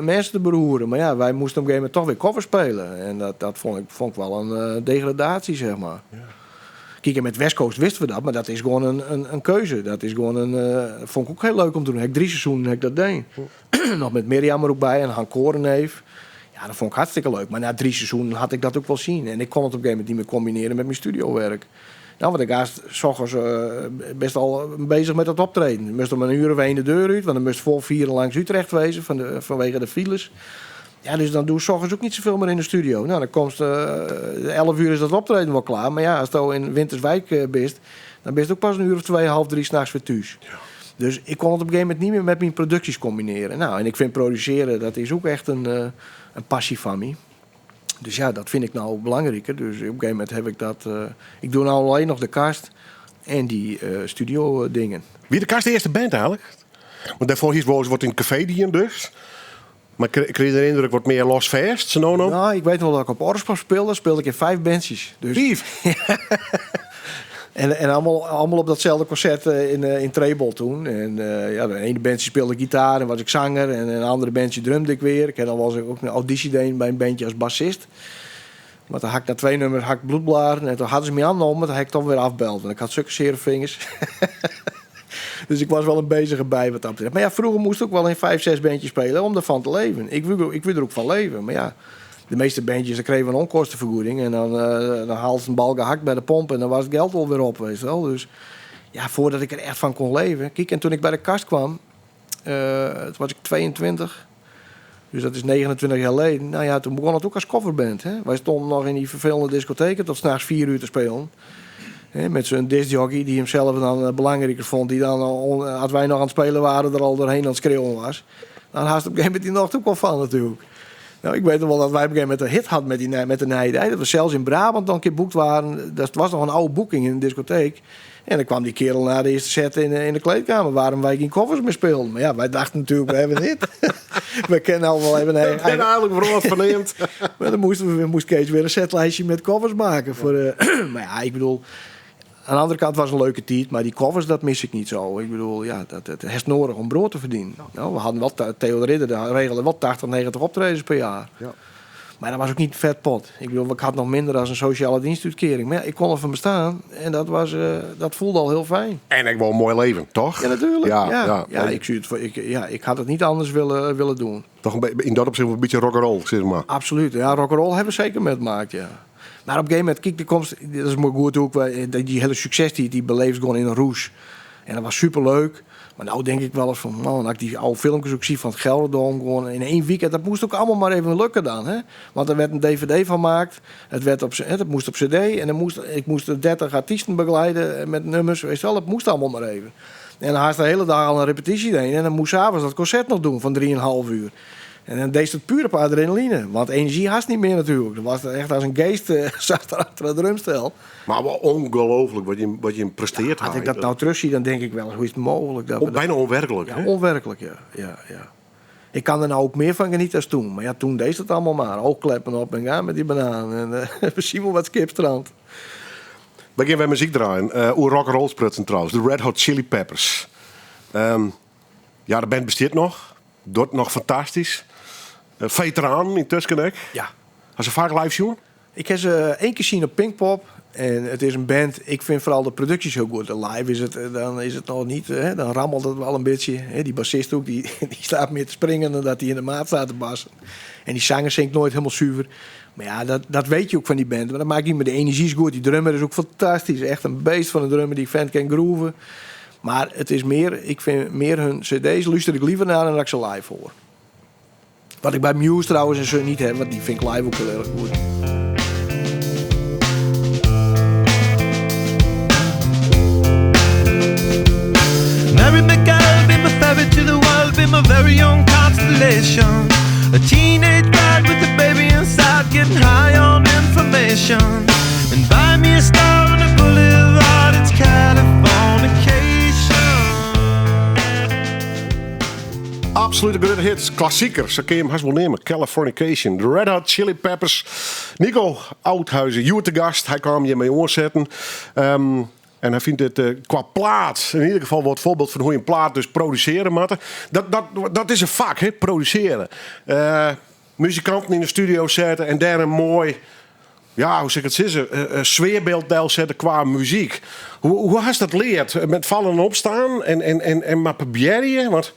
mensen te beroeren. Maar ja, wij moesten op een gegeven moment toch weer cover spelen. En dat vond ik wel een degradatie, zeg maar. Ja. Kijk, en met West Coast wisten we dat, maar dat is gewoon een keuze. Dat is gewoon een, vond ik ook heel leuk om te doen. Heb ik 3 seizoenen heb ik dat deed. Nog met Mirjam er ook bij en Han Korenneef. Ja, dat vond ik hartstikke leuk. Maar na 3 seizoenen had ik dat ook wel zien. En ik kon het op een gegeven moment niet meer combineren met mijn studiowerk. Nou, want ik was 's ochtends best al bezig met dat optreden. Ik moest om een uur of 1 de deur uit, want dan moest vol 4 langs Utrecht wezen vanwege de files. Ja, dus dan doe ik 's ochtends ook niet zoveel meer in de studio. Nou, dan komt, 11 uur is dat optreden wel klaar. Maar ja, als je in Winterswijk bent, dan ben je ook pas een uur of 2, half 3 s'nachts weer thuis. Ja. Dus ik kon het op een gegeven moment niet meer met mijn producties combineren. Nou, en ik vind produceren, dat is ook echt een passie van me. Dus ja, dat vind ik nou belangrijker. Dus op een gegeven moment heb ik dat... ik doe nou alleen nog de kast en die studio dingen. Wie de kast de eerste band eigenlijk? Want daarvoor is wordt in het café die dus. Maar ik kreeg de indruk, wordt meer los vast, zo nou, nou? Nou, ik weet wel dat ik op Orspop speelde. Speelde ik in 5 bandjes. Dus 5? En allemaal op datzelfde concert in Trebol toen. En ja, de ene bandje speelde gitaar en was ik zanger. En een andere bandje drumde ik weer. Ik had al wel eens ook een auditie deed bij een bandje als bassist. Maar toen had ik na 2 nummers had ik bloedblaren. En toen hadden ze me aangenomen, maar toen had ik toch weer afbeld. Want ik had zulke zere vingers. Dus ik was wel een bezige bij wat dat betreft. Maar ja, vroeger moest ik ook wel in 5, 6 bandjes spelen om ervan te leven. Ik wil er ook van leven. Maar ja, de meeste bandjes, dan kregen we een onkostenvergoeding. En dan haalde ze een bal gehakt bij de pomp en dan was het geld alweer op, weet je wel. Dus ja, voordat ik er echt van kon leven. Kijk, en toen ik bij de kast kwam, toen was ik 22. Dus dat is 29 jaar geleden. Nou ja, toen begon het ook als coverband. Hè? Wij stonden nog in die vervelende discotheken tot 's nachts 4 uur te spelen. Hè, met zo'n discjockey die hemzelf dan belangrijker vond. Die dan al als wij nog aan het spelen waren, er al doorheen aan het schreeuwen was. Dan haast op een gegeven moment die nacht ook wel van natuurlijk. Nou, ik weet nog wel dat wij op een gegeven moment een hit hadden met de Nijdij. Dat we zelfs in Brabant dan een keer boekt waren. Dat was nog een oude boeking in een discotheek. En dan kwam die kerel na de eerste set in de kleedkamer. Waarom wij geen covers meer speelden. Maar ja, wij dachten natuurlijk, we hebben een hit. We kennen al wel even een Ik ben eigen eigenlijk vooral wat verneemd. Maar dan moest Kees weer een setlijstje met covers maken. Voor maar ja, ik bedoel... Aan de andere kant was het een leuke tijd, maar die covers, dat mis ik niet zo. Ik bedoel, ja, dat is nodig om brood te verdienen. Nou, we hadden wel Theo de Ridder, daar regelde wel 80, 90 optredens per jaar. Maar dat was ook niet vet pot. Ik bedoel, ik had nog minder dan een sociale dienstuitkering. Maar ja, ik kon ervan bestaan en dat voelde al heel fijn. En ik wil een mooi leven, toch? Ja, natuurlijk. Ja, ik zie het voor, ik, ja, ik had het niet anders willen doen. Toch in dat opzicht een beetje rock'n'roll, zeg maar. Absoluut. Ja, rock'n'roll hebben we zeker met gemaakt, ja. Maar op een gegeven moment, kijk, de komst, dat is maar goed ook, wij, die hele succes die beleefd gewoon in een roes. En dat was superleuk. Maar nou denk ik wel eens van, man, als ik die oude filmpjes ook zie van het Gelredome, gewoon in 1 weekend, dat moest ook allemaal maar even lukken dan, hè? Want er werd een dvd van gemaakt, het werd op, hè, dat moest op cd en dan moest, ik moest de 30 artiesten begeleiden met nummers, weet je wel, dat moest allemaal maar even. En dan had de hele dag al een repetitie heen en dan moest 's avonds dat concert nog doen van drieënhalf uur. En dan deed het puur op adrenaline. Want energie had niet meer natuurlijk. Dat was echt als een geest zat er achter het drumstel. Maar wel ongelooflijk wat je presteert. Ja, als ik had. dat nou terugzie, dan denk ik wel, hoe is het mogelijk? Dat we dat Bijna onwerkelijk, Ja, hè? onwerkelijk, ja. Ja, ja. Ik kan er nou ook meer van genieten als toen. Maar ja, toen deed het allemaal maar. Oogkleppen op en gaan met die banaan. En we zien wel wat skipstrand. We gaan weer muziek draaien. Oer rock'n'roll sprutsen trouwens. De Red Hot Chili Peppers. De band bestaat nog. Doet nog fantastisch. Veteraan intussen ook. Ja. Had ze vaak live zien? Ik heb ze 1 keer zien op Pinkpop. En het is een band. Ik vind vooral de producties heel goed. Live is het, dan is het nog niet, hè, dan rammelt het wel een beetje. Hè, die bassist ook, die staat meer te springen dan dat hij in de maat staat te bassen. En die zanger zingt nooit helemaal zuiver. Maar ja, dat, dat weet je ook van die band. Maar dat maakt niet meer. De energie is goed. Die drummer is ook fantastisch. Echt een beest van een drummer. Die vent kan grooven. Maar het is meer, ik vind meer hun cd's luister ik liever naar dan dat ik ze live hoor. Wat ik bij Muse trouwens en zo niet heb, want die vind ik live ook heel erg goed. Mary McGill, be my ferry to the world, be my very own constellation. A teenage bride with a baby inside, getting high on information. And buy me a star on a boulevard, it's Californication. Absolute grutte hit, klassieker, sa kinne je 'm hast wol neame. Californication, de Red Hot Chili Peppers. Nico Outhuijse, hjoed te gast. Hy kaam hjir mei oansetten. Ehm, en hy fynt dit eh, kwa plaat in ieder gefal wol it foarbyld fan hoe't je in plaat dus produsearje moatte. Dat, dat, dat is in fak, hè, produsearje. Eh, muzikanten yn de studio sette en dêr in moai, ja, hoe sil ik it sizze, eh, eh, sfearbyld delsette kwa muzyk. Hoe, hoe hast dat leard? Met fallen en opstaan en, en, en, en mar probearje? Want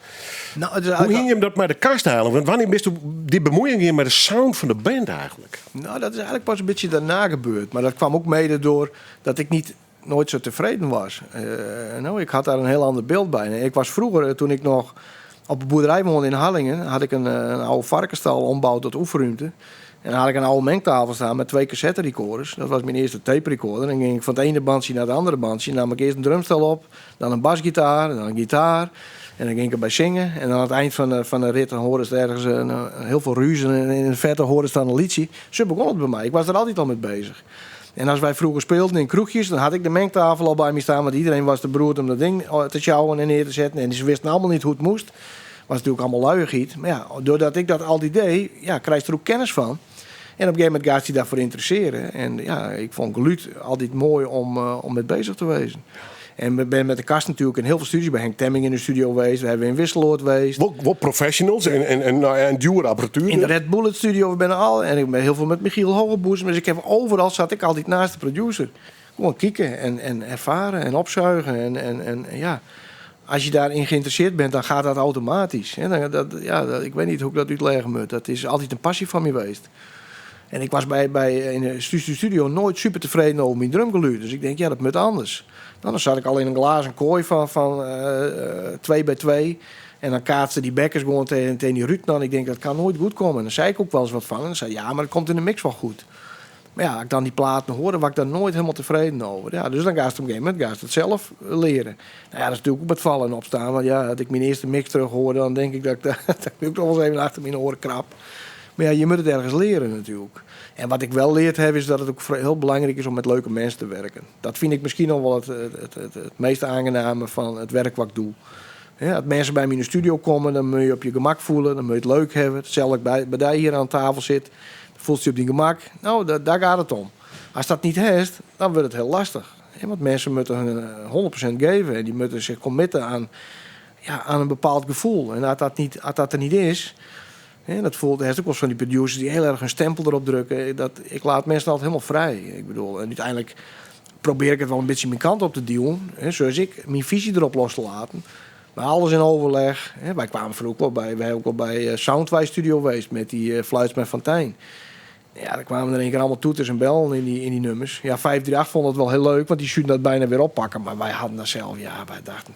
Nou, het is hoe eigenlijk hing je hem dat mei de Kast eigenlijk? Want wannear bist dy bemuoiïng gien mei de sound fan de band eigenlijk? Nou, dat is eigenlijk pas een beetje daarna gebeurd. Maar dat kwam ook mede door dat ik niet, nooit zo tevreden was. Eh, nou, ik had daar een heel ander beeld bij. En ik was vroeger, eh, toen ik nog op een boerderij woonde in Harlingen, had ik een, eh, een oude varkenstal ombouwd tot oefenruimte. En dan had ik een oude mengtafel staan met twee cassette recorders. Dat was mijn eerste tape recorder. En dan ging ik van het ene bandje naar het andere bandje. Dan nam ik eerst een drumstel op, dan een basgitaar, en dan een gitaar. En dan ging ik erbij zingen. En dan aan het eind van de rit dan hoorden ze ergens een, heel veel ruzie. En in de verte hoorden ze dan een liedje. Zo begon het bij mij. Ik was er altijd al mee bezig. En als wij vroeger speelden in kroegjes, dan had ik de mengtafel al bij me staan. Want iedereen was te beroerd om dat ding te sjouwen en neer te zetten. En ze wisten allemaal niet hoe het moest. Was natuurlijk allemaal luiigheid. Maar ja, doordat ik dat altijd deed, ja, krijg je er ook kennis van. En op een gegeven moment gaat hij daarvoor interesseren. En ja, ik vond geluid altijd mooi om, eh, om mee bezig te wezen. En we ben met de Kast natuurlijk in heel veel studios. Bij Henk Temming in de studio geweest. We hebben in Wisseloord geweest. Wol, wol professionals en, en, en, nou ja, en djoere apparatuur. In de Red Bullet studio. We ben al. En ik ben heel veel met Michiel Hoogenboezem. Dus ik heb overal zat ik altijd naast de producer. Gewoon kijken en, en ervaren en opzuigen. En, en, en ja, als je daarin geïnteresseerd bent, dan gaat dat automatisch. Hè, dan, dat, ja, dat, ik weet niet hoe ik dat uitleggen moet. Dat is altijd een passie van me geweest. En ik was bij, bij, in de studio nooit super tevreden over mijn drumgeluid. Dus ik denk, ja, dat moet anders. Nou, dan zat ik al in een glazen kooi van, van 2 bij 2. En dan kaatste die bekkers gewoon tegen, tegen die ruut aan. Ik denk, dat kan nooit goed komen. En dan zei ik ook wel eens wat van. En dan zei ja, maar dat komt in de mix wel goed. Maar ja, als ik dan die platen hoorde, was ik daar nooit helemaal tevreden over. Ja, dus dan ga je het op een gegeven moment ga je het zelf leren. Nou ja, dat is natuurlijk ook met vallen en opstaan. Want ja, als ik mijn eerste mix terug hoorde, dan denk ik dat ik, dat ik ook nog wel eens even achter mijn oren krab. Maar ja, je moet het ergens leren natuurlijk. En wat ik wel leerd heb, is dat het ook heel belangrijk is om met leuke mensen te werken. Dat vind ik misschien nog wel het, het, het, het meest aangename van het werk wat ik doe. Ja, als mensen bij me in de studio komen, dan moet je op je gemak voelen, dan moet je het leuk hebben. Hetzelfde bij, bij die hier aan tafel zit, dan voelt je op je gemak. Nou, daar, daar gaat het om. Als dat niet is, dan wordt het heel lastig. Ja, want mensen moeten hun 100% geven en die moeten zich committen aan, ja, aan een bepaald gevoel. En als dat, niet, als dat er niet is, hè, dat voelt, er is ook wel eens van die producers die heel erg hun stempel erop drukken. Dat, ik laat mensen altijd helemaal vrij. Ik bedoel, en uiteindelijk probeer ik het wel een beetje mijn kant op te duwen. Hè, zoals ik mijn visie erop los te laten. Maar alles in overleg. Hè. Wij kwamen vroeger ook wel bij, wij ook al bij eh, Soundwise Studio geweest met die uh, Fluitsma van Tijn. Ja, daar kwamen er in één keer allemaal toeters en bellen in die, in die nummers. Ja, 538 vond het wel heel leuk, want die zouden dat bijna weer oppakken. Maar wij hadden dat zelf, ja, wij dachten...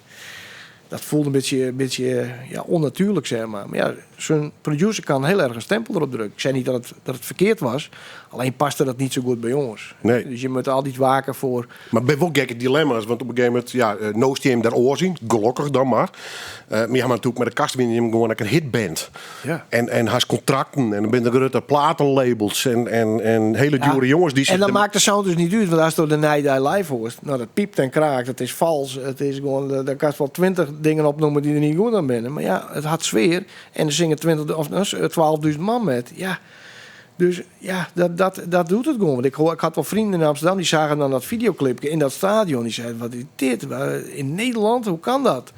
Dat voelde een beetje, een beetje ja, onnatuurlijk, zeg maar. Maar ja, zo'n producer kan heel erg een stempel erop drukken. Ik zei niet dat het, dat het verkeerd was, alleen paste dat niet zo goed bij jongens. Nee. Dus je moet altijd waken voor... Maar ben wel gekke dilemma's, want op een gegeven moment, ja, uh, noost hij hem daar oorzien, gelukkig dan maar. Uh, maar ja, maar natuurlijk met de Kast ben je hem gewoon een hitband. Ja. En, en hij contracten en dan ben de grote platenlabels en, en, en hele dure jongens die En dan de- maakt de sound dus niet uit, want als je door de Nijdij live hoort, nou dat piept en kraakt, het is vals, het is gewoon, eh, daar kan je wel 20 dingen opnoemen die er niet goed aan binnen. Maar ja, het had sfeer en er zingen 20 of nou, 12.000 man met. Ja, dus ja, dat, dat, dat doet het gewoon. Want ik, hoor, ik had wel vrienden in Amsterdam, die zagen dan dat videoclipje in dat stadion. Die zeiden, wat is dit? In Nederland, hoe kan dat?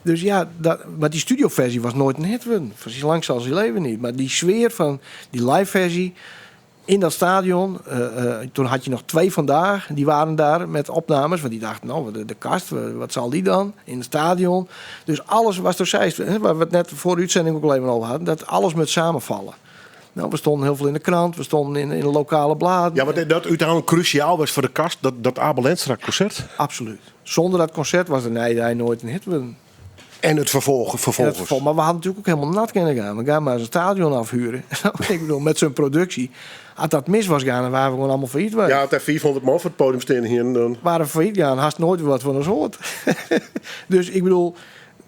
Dus ja, dat, maar die studioversie was nooit een hit. Precies lang zal ze leven niet. Maar die sfeer van die live versie in dat stadion. eh, eh, toen had je nog twee vandaag. Die waren daar met opnames. Want die dachten, nou, de, de Kast, wat zal die dan? In het stadion. Dus alles was door zij, hè, waar we het net voor de uitzending ook al even over hadden. Dat alles moet samenvallen. Nou, we stonden heel veel in de krant, we stonden in de lokale bladen. Ja, want dat uiteindelijk cruciaal was voor de kast, dat Abe Lenstra concert. Absoluut. Zonder dat concert was de Nijdij nooit een hit geworden. En het vervolg, En het vervolgens. vervolg. Maar we hadden natuurlijk ook helemaal nat kunnen gaan. We gaan maar eens een stadion afhuren. Ik bedoel, met zo'n productie. Als dat mis was gaan, dan waren we gewoon allemaal failliet geweest. Ja, het er 400 man voor het podium staan hier. Dan... Waren we failliet gaan, haast nooit weer wat van ons hoort. Dus ik bedoel,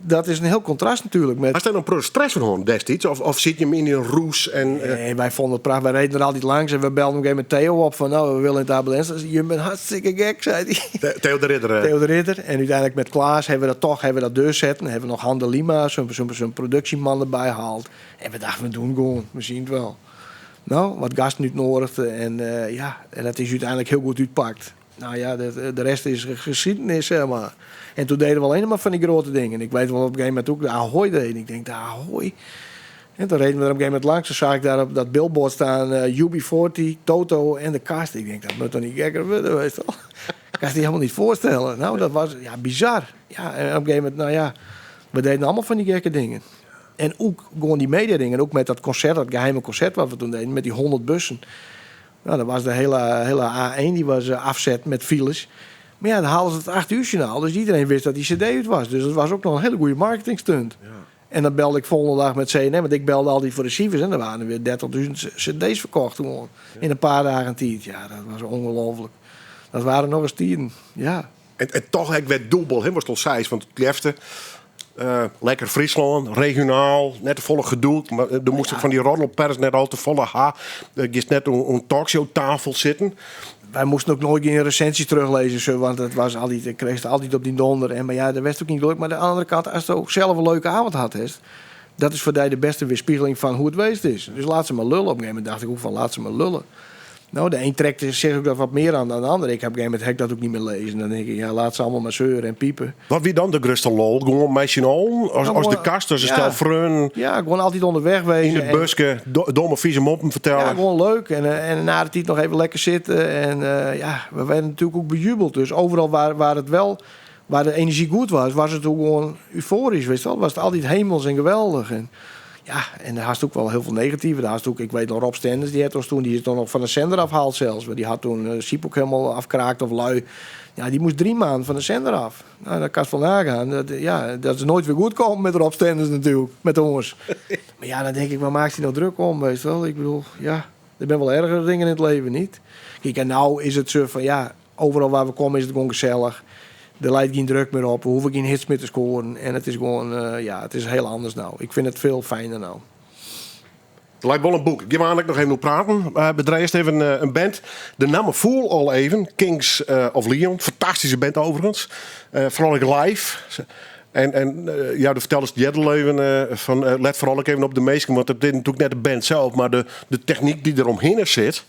dat is een heel contrast natuurlijk. Met... Was daar een pro stress van hoor destijds? Of zit je hem in een roes? En, Nee, wij vonden het prachtig. Wij reden er altijd langs en we belden op een gegeven moment Theo op van, nou, we willen in het Abe Lenstra. Je bent hartstikke gek, zei hij. Theo de Ridder. Theo de Ridder. En uiteindelijk met Klaas hebben we dat toch hebben we dat doorzetten. Hebben we nog Han de Lima, zo'n productieman erbij gehaald. En we dachten, we doen gewoon. We zien het wel. Nou, wat gasten uit Noord. En ja, en dat is uiteindelijk heel goed uitgepakt. Nou ja, de rest is geschiedenis, zeg maar. En toen deden we alleen maar van die grote dingen. Ik weet wel op een gegeven moment ook de Ahoy deden. Ik denk, de Ahoy. En toen reden we er op een gegeven moment langs. Toen zag ik daar op dat billboard staan, UB40, Toto en de Kast. Ik denk, dat moet toch niet gekker worden, weet je wel. Ik kan het je helemaal niet voorstellen. Nou, dat was ja, bizar. Ja, en op een gegeven moment, nou ja, we deden allemaal van die gekke dingen. En ook gewoon die media dingen. Ook met dat concert, dat geheime concert wat we toen deden, met die 100 bussen. Nou, dat was de hele A1 die was afzet met files. Maar ja, dan haalden ze het 8 uur journaal. Dus iedereen wist dat die cd uit was. Dus dat was ook nog een hele goede marketing stunt. Ja. En dan belde ik volgende dag met CNN. Want ik belde al die voor de receivers. En er waren er weer 30.000 cd's verkocht gewoon. Ja. In een paar dagen tijd. Ja, dat was ongelooflijk. Dat waren nog eens tien. Ja. En toch, ik werd dubbel, hè, was het al zeis. Want het liefste, lekker Friesland, regionaal, net de volle gedoe. Maar er moest ik van die roddelpers net al te volle ha. Er is net een talkshowtafel zitten. Wij moesten ook nooit geen recensies teruglezen, zo, want het was altijd, ik kreeg het altijd op die donder. En, maar ja, dat was ook niet leuk. Maar aan de andere kant, als je ook zelf een leuke avond had, hè, dat is voor mij de beste weerspiegeling van hoe het geweest is. Dus laat ze maar lullen. Op een gegeven moment dacht ik ook van, laat ze maar lullen. Nou, de een trekt zich ook dat wat meer aan dan de ander. Ik heb op een gegeven moment heb ik dat ook niet meer lezen. Dan denk ik, ja, laat ze allemaal maar zeuren en piepen. Wat wie dan de grootste lol? Gewoon meisje al? Als Nou, de gewoon, kast, als een ja. stel freun. Ja, gewoon altijd onderweg wezen. In het en busje, domme vieze moppen vertellen. Ja, gewoon leuk. En na de tijd nog even lekker zitten. En ja, we werden natuurlijk ook bejubeld. Dus overal waar het wel, waar de energie goed was, was het ook gewoon euforisch, weet je wel. Was het altijd hemels en geweldig. En ja, en daar had ook wel heel veel negatieve. Daar had ook, ik weet nog, Rob Stenders, die had ons toen, die is dan nog van de zender afgehaald zelfs. Maar die had toen Siep ook helemaal afkraakt of lui. Ja, die moest 3 maanden van de zender af. Nou, dat kan je wel nagaan. Dat is nooit weer goed komen met Rob Stenders natuurlijk, met ons. Maar ja, dan denk ik, waar maakt hij nou druk om, weet je wel? Ik bedoel, ja, er zijn wel ergere dingen in het leven, niet? Kijk, en nou is het zo van, ja, overal waar we komen is het gewoon gezellig. Er leidt geen druk meer op, we hoeven geen hits meer te scoren. En het is gewoon, ja, het is heel anders nou. Ik vind het veel fijner nou. Het lijkt wel een boek. Ik ga eigenlijk nog even praten. We draaien eerst even een band. De naam voel al even. Kings of Leon. Fantastische band overigens. Vooral ook live. En ja, de vertelde het Jedel even van let vooral ook even op de meesten. Want het is natuurlijk net de band zelf, maar de techniek die eromheen zit.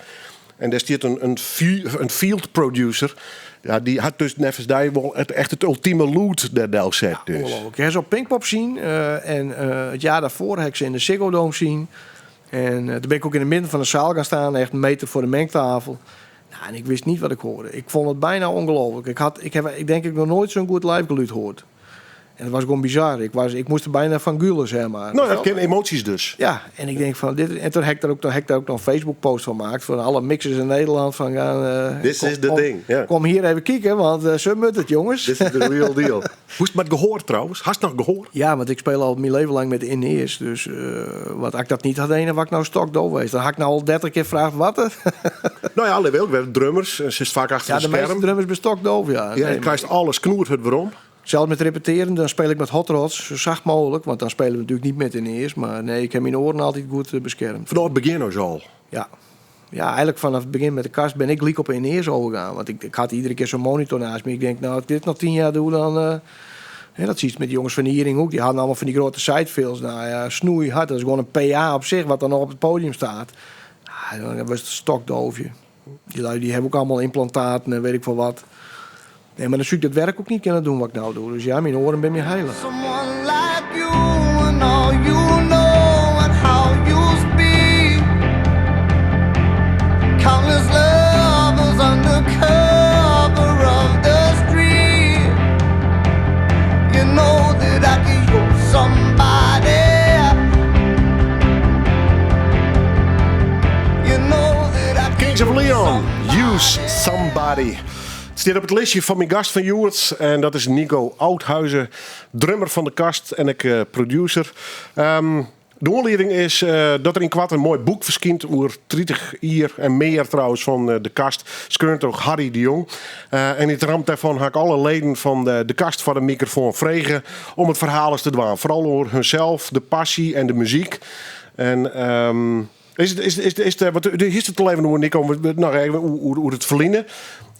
En daar staat een field producer. Ja, die had dus nevens daar wel echt het ultieme loot der Del set. Ja, dus. ongelooflijk. Ik heb ze op Pinkpop zien. En het jaar daarvoor heb ik ze in de Ziggo Dome zien. En toen ben ik ook in het midden van de zaal gaan staan. Echt een meter voor de mengtafel. Nou, en ik wist niet wat ik hoorde. Ik vond het bijna ongelooflijk. Ik denk ik nog nooit zo'n goed live geluid gehoord. En dat was gewoon bizar. Ik moest er bijna van gulen, zeg maar. Nou, dat kennen emoties dus. Ja, en ik denk van dit. En toen heb ik daar ook, toen heb ik daar ook nog een Facebook-post van gemaakt. Voor alle mixers in Nederland. Van gaan This is the ding, ja. kom hier even kijken, want zo moet het, jongens. This is the real deal. Hoe is het met gehoor trouwens? Hast nog gehoor? Ja, want ik speel al mijn leven lang met de in-ears. Dus wat ik dat niet had, ene wat ik nou stokdoof geweest. Dan had ik nou al 30 keer gevraagd wat het. Nou ja, alhoewel, we hebben drummers. Ze is vaak achter Ja, de de meeste scherm. drummers ben stokdoof, ja. Ja, Nee, je maar krijgt alles knoert het waarom. Zelfs met repeteren, dan speel ik met hot rods, zo zacht mogelijk. Want dan spelen we natuurlijk niet met in eerst. Maar nee, ik heb mijn oren altijd goed beschermd. Vanaf het begin dus al? Ja. Ja, eigenlijk vanaf het begin met de kast ben ik liek op in eerst overgegaan. Want ik had iedere keer zo'n monitor naast me. Ik denk, nou, als ik dit nog 10 jaar doe, dan... hè, dat zie je met die jongens van Hiering ook. Die hadden allemaal van die grote sidefills. Nou ja, snoeihard. Dat is gewoon een PA op zich, wat dan nog op het podium staat. Ah, dan was het een stokdoofje. Die lui die hebben ook allemaal implantaten en weet ik veel wat. Nee, maar dan zou ik dat werk ook niet kunnen doen wat ik nou doe. Dus ja, mijn oren ben meer heilig. Someone like you and all you know and how you speak. Countless lovers under cover of the street. You know that I could use somebody. Somebody. It stiet op it listje fan myn gast fan hjoed en dat is Nico Oudhuizen, drummer fan De Kast en ek producer. De oanlieding is dat der ynkoarten in moai boek ferskynt oer 30 jier en mear trouwens fan De Kast, skreaun troch Harry de Jong. En yn it ramt dêrfan ha ik alle leden fan De Kast foar de mikrofoan frege om it ferhaal ris te dwaan. Foaral oer hunsels, de passy en de muzyk. En is it, is, is, is, wat, hiest it al even oer, Nico, noch even oer it ferline.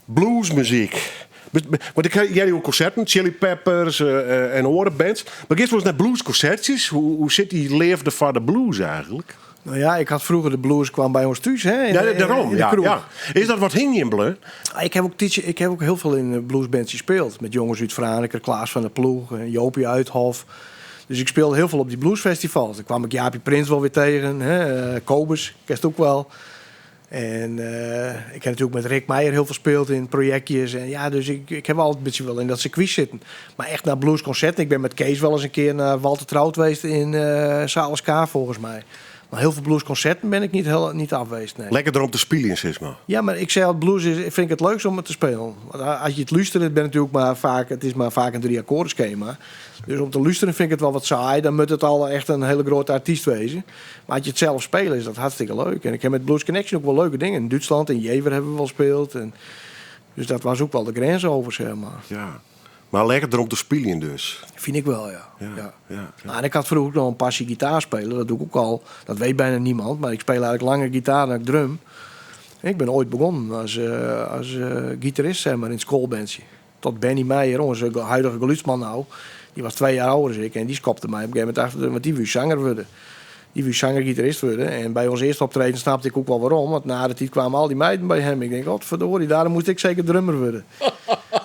Bluesmuzyk. Want ik hear jo konserten, Chili Peppers en oare bands. Mar giest wolris nei blueskonsertsjes? Hoe sit dy leafde foar de blues eigentlik? Nou ja, ik had vroeger de blues kwam bij ons thuis, hè, in, Ja, daarom. in de Ja, kroeg. ja. Is dat wat hingjen bleaun? Ik heb ook, ik heb ook heel veel in bluesbands gespeeld. Met jongens uit Franeker, Klaas van der Ploeg, Jopie Uithof. Dus ik speelde heel veel op die bluesfestivals. Daar kwam ik Jaapie Prins wel weer tegen. Hè, Kobus, kent ook wel. En ik heb natuurlijk met Rick Meijer heel veel gespeeld in projectjes. En ja, dus ik heb altijd een beetje wel in dat circuit zitten. Maar echt naar bluesconcerten. Ik ben met Kees wel eens een keer naar Walter Trout geweest in Zales K, volgens mij. Maar heel veel bluesconcerten ben ik niet afgeweest. Nee. Lekker om te spelen, zeg maar. Ja, maar ik zei al, blues is, vind ik het leukst om het te spelen. Want als je het luistert, het ben natuurlijk maar vaak, het is maar vaak een drie schema. Dus om te luisteren vind ik het wel wat saai. Dan moet het al echt een hele grote artiest wezen. Maar als je het zelf spelen, is dat hartstikke leuk. En ik heb met Blues Connection ook wel leuke dingen. In Duitsland, in Jever hebben we wel gespeeld. En dus dat was ook wel de grens over, zeg maar. Ja. Maar lekker om te spelen dus. Vind ik wel, ja. Ja, Ja. ja, ja. Nou, en ik had vroeger ook nog een passie gitaar spelen. Dat doe ik ook al. Dat weet bijna niemand. Maar ik speel eigenlijk langer gitaar dan ik drum. Ik ben ooit begonnen als gitarist, zeg maar, in het schoolbandje. Tot Benny Meijer, onze huidige geluidsman nou. Die was 2 jaar ouder dan ik. En die skopte mij op een gegeven moment achter de, want die wou zanger worden. Die wou zanger-gitarist worden. En bij ons eerste optreden snapte ik ook wel waarom. Want na de tijd kwamen al die meiden bij hem. Ik denk, godverdorie, daarom moest ik zeker drummer worden.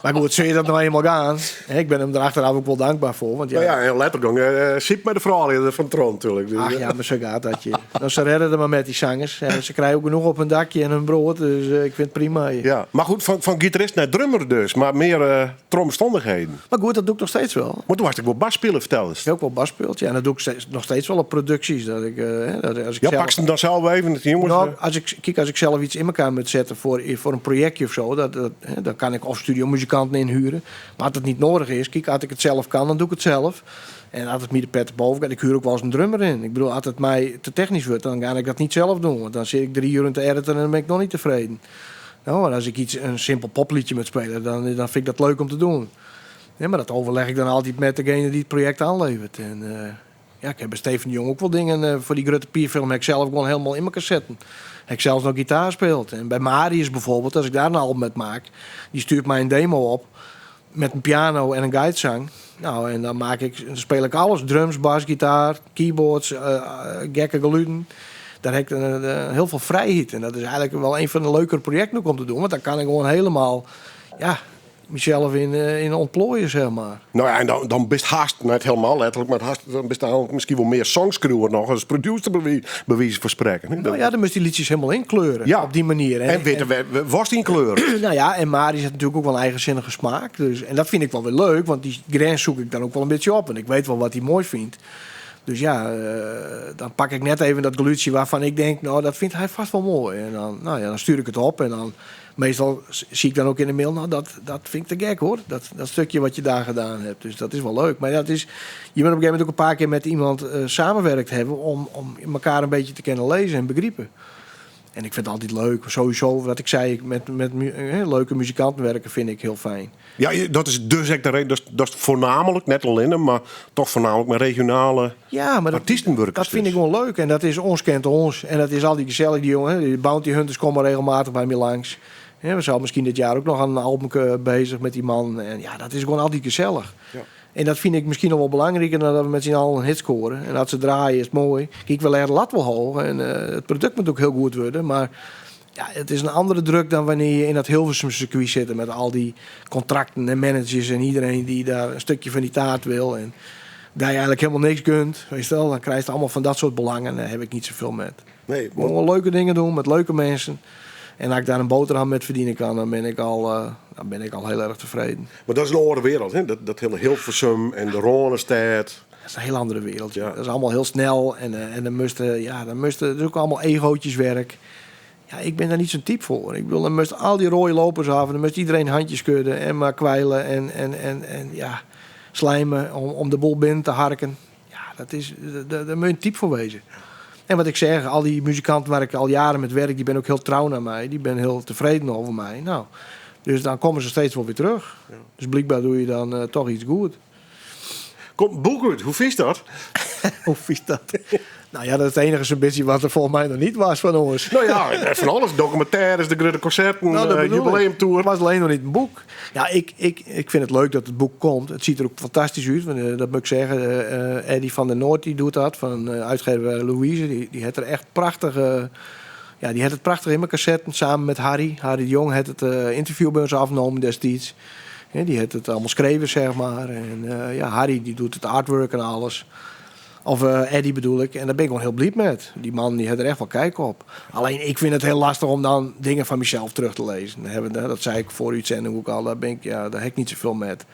Maar goed, zul je dat nou eenmaal gaan? Hè, ik ben hem er achteraf ook wel dankbaar voor. Want ja, Nou ja, en letterlijk, zit met de vrouw van Tron natuurlijk. Dus, Ach ja, maar zo gaat dat je. Nou, ze redden er maar met die zangers. En ze krijgen ook genoeg op hun dakje en hun brood. Dus ik vind het prima. Ja, maar goed, van gitarist naar drummer dus. Maar meer tromstandigheden. Maar goed, dat doe ik nog steeds wel. Maar toen was ik wel bas spelen, vertel eens. Ik heb ook wel bas speelt, ja. En dat doe ik nog steeds wel op producties. Dat ik, hè, dat, als ik Ja, zelf pak ze hem dan zelf even, die jongens? Nou, als ik, kijk, als ik zelf iets in elkaar moet zetten voor een projectje of zo, hè, dan kan ik of studiomuzikanten inhuren. Maar als het niet nodig is, kijk, als ik het zelf kan, dan doe ik het zelf. En als het me de pet boven gaat, ik huur ook wel eens een drummer in. Ik bedoel, als het mij te technisch wordt, dan ga ik dat niet zelf doen. Want dan zit ik 3 uur in te editen en dan ben ik nog niet tevreden. Nou, maar als ik een simpel popliedje moet spelen, dan vind ik dat leuk om te doen. Ja, maar dat overleg ik dan altijd met degene die het project aanlevert. En ja, ik heb bij Steven de Jong ook wel dingen voor die Grutte Pier-film heb ik zelf gewoon helemaal in elkaar zetten. Heb ik zelfs nog gitaar gespeeld. En bij Marius bijvoorbeeld, als ik daar een album met maak, die stuurt mij een demo op met een piano en een guidezang. Nou, en dan dan speel ik alles. Drums, bas, gitaar, keyboards, gekke geluiden. Daar heb ik heel veel vrijheid. En dat is eigenlijk wel een van de leukere projecten ook om te doen. Want dan kan ik gewoon helemaal, ja, mezelf in ontplooien, zeg maar. Nou ja, en dan bist haast, net helemaal letterlijk, maar haast, dan bist dan misschien wel meer songschrijver nog als producer bij wijze van spreken, hè? Nou ja, dan moest die liedjes helemaal inkleuren, op die manier. En weten we, was die in kleur? Nou ja, en Marius heeft natuurlijk ook wel een eigenzinnige smaak. Dus, en dat vind ik wel weer leuk, want die grens zoek ik dan ook wel een beetje op. En ik weet wel wat hij mooi vindt. Dus dan pak ik net even dat geluidje waarvan ik denk, nou, dat vindt hij vast wel mooi. En dan stuur ik het op en dan meestal zie ik dan ook in de mail, nou, dat vind ik te gek, hoor. Dat stukje wat je daar gedaan hebt. Dus dat is wel leuk. Maar je moet op een gegeven moment ook een paar keer met iemand samenwerkt hebben om elkaar een beetje te kunnen lezen en begrijpen. En ik vind het altijd leuk. Sowieso, wat ik zei, met leuke muzikanten werken vind ik heel fijn. Ja, dat is dus echt de reden. Dat is voornamelijk, net alleen, maar toch voornamelijk met regionale Ja, maar artiestenwerkers dat vind dus. ik gewoon leuk. En dat is ons kent ons. En dat is al die gezellig, die jongen. Die Bounty Hunters komen regelmatig bij me langs. Ja, we zijn misschien dit jaar ook nog aan een album bezig met die man. En ja, dat is gewoon altijd gezellig. En dat vind ik misschien nog wel belangrijker dan dat we met z'n allen een hit scoren. En dat ze draaien is mooi. Kijk, we leggen de lat wel hoog. En het product moet ook heel goed worden. Maar ja, het is een andere druk dan wanneer je in dat Hilversum circuit zit. Met al die contracten en managers en iedereen die daar een stukje van die taart wil. En daar je eigenlijk helemaal niks kunt. Weet je wel, dan krijg je allemaal van dat soort belangen. En daar heb ik niet zoveel met. Nee, Ik moet gewoon leuke dingen doen met leuke mensen. En als ik daar een boterham met verdienen kan, dan ben ik al heel erg tevreden. Maar dat is een andere wereld, hè? Dat hele Hilversum en de Rânestêd. Dat is een heel andere wereld. Dat is allemaal heel snel. En dan moesten, ja, dan moesten, dat is ook allemaal egootjeswerk. Ja, ik ben daar niet zo'n type voor. Ik bedoel, dan moest al die rode lopers af en dan moest iedereen handjes schudden en maar kwijlen en, en, en, en ja, slijmen om, om de boel binnen te harken. Ja, dat is, daar, daar moet je een type voor wezen. En wat ik zeg, al die muzikanten waar ik al jaren met werk, die ben ook heel trouw naar mij. Die ben heel tevreden over mij. Nou, dus dan komen ze steeds wel weer terug. Dus blijkbaar doe je dan toch iets goed. Komt boek uit, hoe vies dat? Hoe vies dat? nou ja, dat is het enige zo'n beetje wat er volgens mij nog niet was van ons. Nou ja, van alles. Documentaires, de grote concerten, Nou, dat bedoel ik. jubileumtour. Het was alleen nog niet een boek. Ja, ik, ik, ik vind het leuk dat het boek komt. Het ziet er ook fantastisch uit. Want, dat moet ik zeggen. Eddie van der Noord die doet dat. Van uitgever Louise. Die, die heeft er echt prachtige... Ja, die heeft het prachtig in elkaar zetten. Samen met Harry. Harry de Jong heeft het interview bij ons afgenomen destijds. Hè, die heeft het allemaal geschreven, zeg maar. En ja, Harry die doet het artwork en alles. Of Eddie bedoel ik. En daar ben ik gewoon heel blij met. Die man die heeft er echt wel kijk op. Alleen ik vind het heel lastig om dan dingen van mezelf terug te lezen. Daar hebben we- Dat zei ik voor uitzending ook al. Daar, ben ik, ja, daar heb ik niet zoveel met.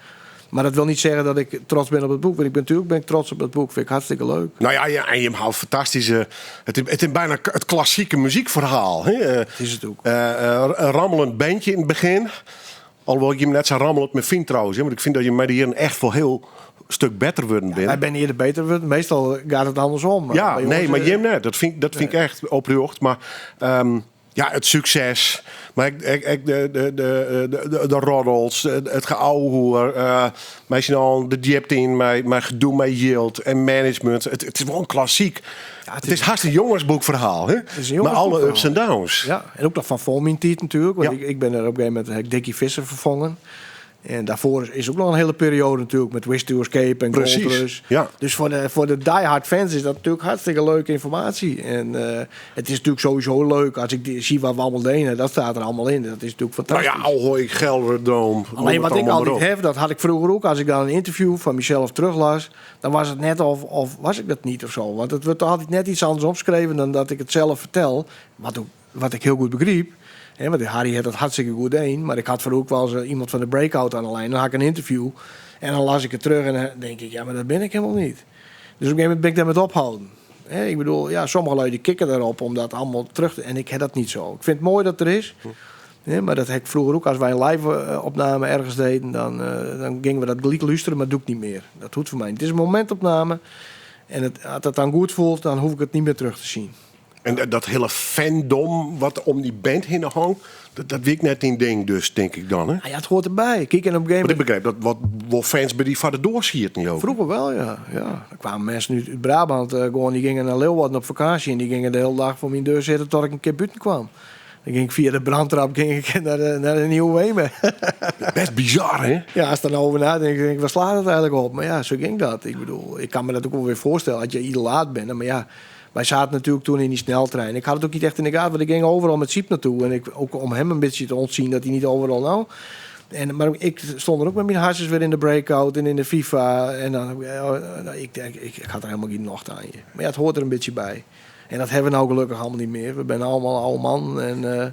Maar dat wil niet zeggen dat ik trots ben op het boek. Want ik ben natuurlijk ben ik trots op het boek. Vind ik hartstikke leuk. Nou ja, ja, en je houdt fantastische... Het is, het is bijna het klassieke muziekverhaal. Hè? Het is het ook. Een rammelend bandje in het begin. Alhoewel ik je hem net zo rammelend met vind trouwens. Hè? Want ik vind dat je met hier echt wel heel stuk beter worden bent. Wij zijn eerder beter. worden. Meestal gaat het andersom. Maar Ja, bij nee, ons, maar Jim net. Dat vind, dat vind ik echt oprecht. Maar ja, het succes. Maar ik, ik, ik, de, de, de, de, de, de roddels, het geouwehoer. Mij zijn al de diepte in, mijn, mijn gedoe met yield en management. Het is wel een klassiek. Ja, het, is hartstikke jongensboekverhaal. Hè? is een Maar alle jongensboekverhaal. ups en downs. Ja, en ook nog van voor mijn tijd natuurlijk. Want Ja. ik, ik ben er op een gegeven moment heb ik Dickie Visser vervangen. En daarvoor is ook nog een hele periode natuurlijk met Wish to Escape en Precies, Gold Rush. ja. Dus voor de diehard fans is dat natuurlijk hartstikke leuke informatie. En het is natuurlijk sowieso leuk als ik die, zie wat we allemaal deden. Dat staat er allemaal in. Dat is natuurlijk Nou fantastisch. ja, Ahoy, Gelredome. noem Alleen het wat ik allemaal maar altijd op. heb, dat had ik vroeger ook. Als ik dan een interview van mezelf teruglas, dan was het net of, of was ik dat niet of zo. Want het wordt toch altijd net iets anders opgeschreven dan dat ik het zelf vertel. Wat, ook, wat ik heel goed begreep. Hè, want Harry had dat hartstikke goed een. Maar ik had vroeger ook wel eens iemand van de Breakout aan de lijn. Dan had ik een interview. En dan las ik het terug en dan denk ik, ja, maar dat ben ik helemaal niet. Dus op een gegeven moment ben ik daarmee ophouden. Hè, ik bedoel, ja, sommige lui die kikken daarop om dat allemaal terug te... En ik heb dat niet zo. Ik vind het mooi dat er is. Ja, maar dat heb ik vroeger ook. Als wij een live opname ergens deden, dan, dan gingen we dat gelijk luisteren, maar dat doe ik niet meer. Dat doet voor mij. niet. Het is een momentopname. En het, als dat dan goed voelt, dan hoef ik het niet meer terug te zien. En dat, dat hele fandom wat om die band heen hangt, dat, dat weet ik net in ding dus, denk ik dan. Hè? Ah ja, het hoort erbij. Kijk, en op een gegeven Want ik moment... begreep dat wat, wat fans bij die vader doorschiet niet ook. Vroeger wel, ja. ja. Er kwamen mensen uit Brabant, gewoon, die gingen naar Leeuwarden op vakantie. En die gingen de hele dag voor mijn deur zitten tot ik een keer buiten kwam. Dan ging ik via de brandtrap ging ik naar de Nieuwe Wemen. Best bizar, hè? Ja, als ik daar nou over nadenk, denk ik, waar slaat het eigenlijk op? Maar ja, zo ging dat. Ik bedoel, ik kan me dat ook wel weer voorstellen als je idolaat bent. Maar ja, wij zaten natuurlijk toen in die sneltrein. Ik had het ook niet echt in de gaten, want ik ging overal met Siep naartoe. En ik, ook om hem een beetje te ontzien dat hij niet overal nou... En, maar ik stond er ook met mijn hartjes weer in de breakout en in de FIFA. En dan, nou, ik, denk, ik, ik had er helemaal geen nocht aan je. Maar ja, het hoort er een beetje bij. En dat hebben we nou gelukkig allemaal niet meer. We zijn allemaal oude man. En er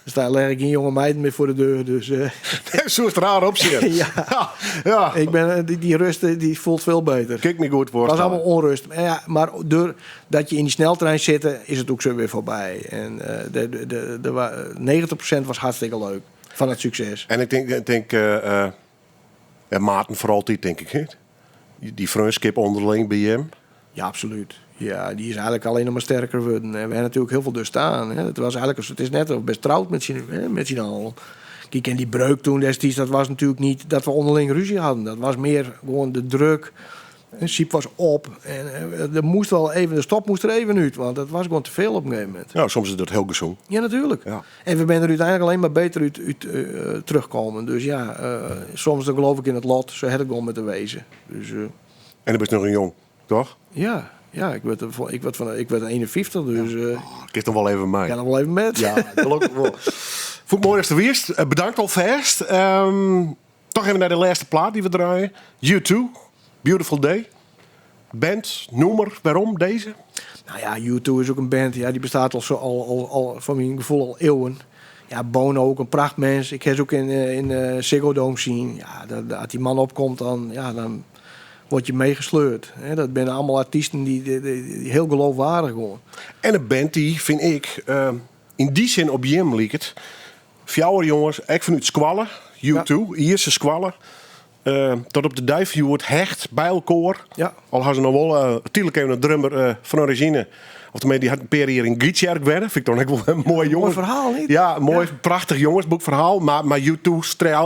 staan leg ik geen jonge meiden meer voor de deur. Dus Zo is het raar op zich. Ja. ja. ik ben, die, die rust die voelt veel beter. Kijk me goed Het was voorstellen. allemaal onrust. Maar, ja, maar doordat je in die sneltrein zit, is het ook zo weer voorbij. En de 90% was hartstikke leuk van het succes. En ik denk, ik denk ja, Maarten vooral die, denk ik. Hè? Die vriendschap onderling bij hem. Ja, absoluut. Ja, die is eigenlijk alleen nog maar sterker geworden. En we hebben natuurlijk heel veel dus staan. Hè. Het, was eigenlijk, een soort- het is net of best trouwd met z'n hè, met z'n allen. Kijk, en die breuk toen destijds, dat was natuurlijk niet dat we onderling ruzie hadden. Dat was meer gewoon de druk. En Siep was op. En er moest wel even, de stop moest er even uit, want dat was gewoon te veel op een gegeven moment. Nou, soms is dat heel gezond. Ja, natuurlijk. Ja. En we zijn er uiteindelijk alleen maar beter uit, uit terugkomen. Dus ja, soms dan geloof ik in het lot. Zo had ik gewoon met de wezen. Dus En dan ben je nog een jong, toch? ja, ja ik, werd, ik, werd van, ik werd 51, dus Oh, ik heb nog wel even mij. ik kan nog wel even met. Ja, gelukkig wel. Vond ik mooi dat je er weerst. Bedankt alvast. Toch even naar de laatste plaat die we draaien. U2, Beautiful Day. Band, noemer, waarom deze? Nou ja, U2 is ook een band. Ja, die bestaat al, zo, al, al, al van mijn gevoel al eeuwen. Ja, Bono ook een prachtmens. Ik heb ze ook in Ziggo Dome zien. Ja, dat, dat, als die man opkomt, dan, ja, dan word je meegesleurd. Hè, dat zijn allemaal artiesten die, die, die, die heel geloofwaardig gewoon. En een band die, vind ik, yn dy sin op jim liket. Fjouwer jonges, ek fanút skoalle, U2, Ierse skoalle. Tot op de dei fan hjoed hecht by elkoar. Ja. Al ha se noch wol uh, tydlik even in drummer uh, fan origine. Of tenminste, dy hat in pear jier yn Gytsjerk wenne. Fyn ik dan ek wol in moai jonges. Moai ferhaal, niet? Ja, moai, prachtich jongesboekferhaal. Mar U2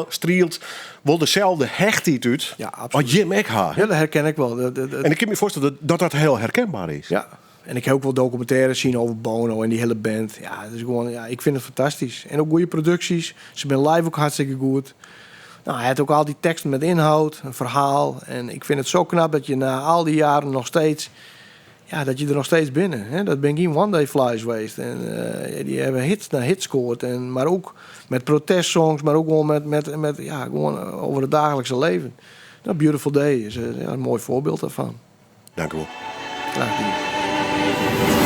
strielt wol deselde hechtheid út. Ja, absoluut. As jim ek ha. Ja, dat herken ik wol. En ik kin my foarstelle dat dat hiel herkenber is. Ja. En ik ha ek wol dokumintêres sjoen oer Bono en dy hiele band. Ja, it is gewoan, ja, ik fyn it fantastysk. En ek goede produksjes. Se binne live ek hartstikke goed. No, hy hat ek al dy teksten mei ynhâld, in ferhaal. En ik fyn it sa knap dat je nei al dy jaren noch steeds, ja, dat je der noch steeds binne. Hè? Dat binne gjin one day flies west. En uh, dy hawwe hits nei hits skoard. En, mar ek mei protestsongs, mar ek gewoan met, ja, gewoan oer it daaglikse leven. No, Beautiful Day is ja, in moai foarbyld dêrfan. Dank u wol. Graach dien.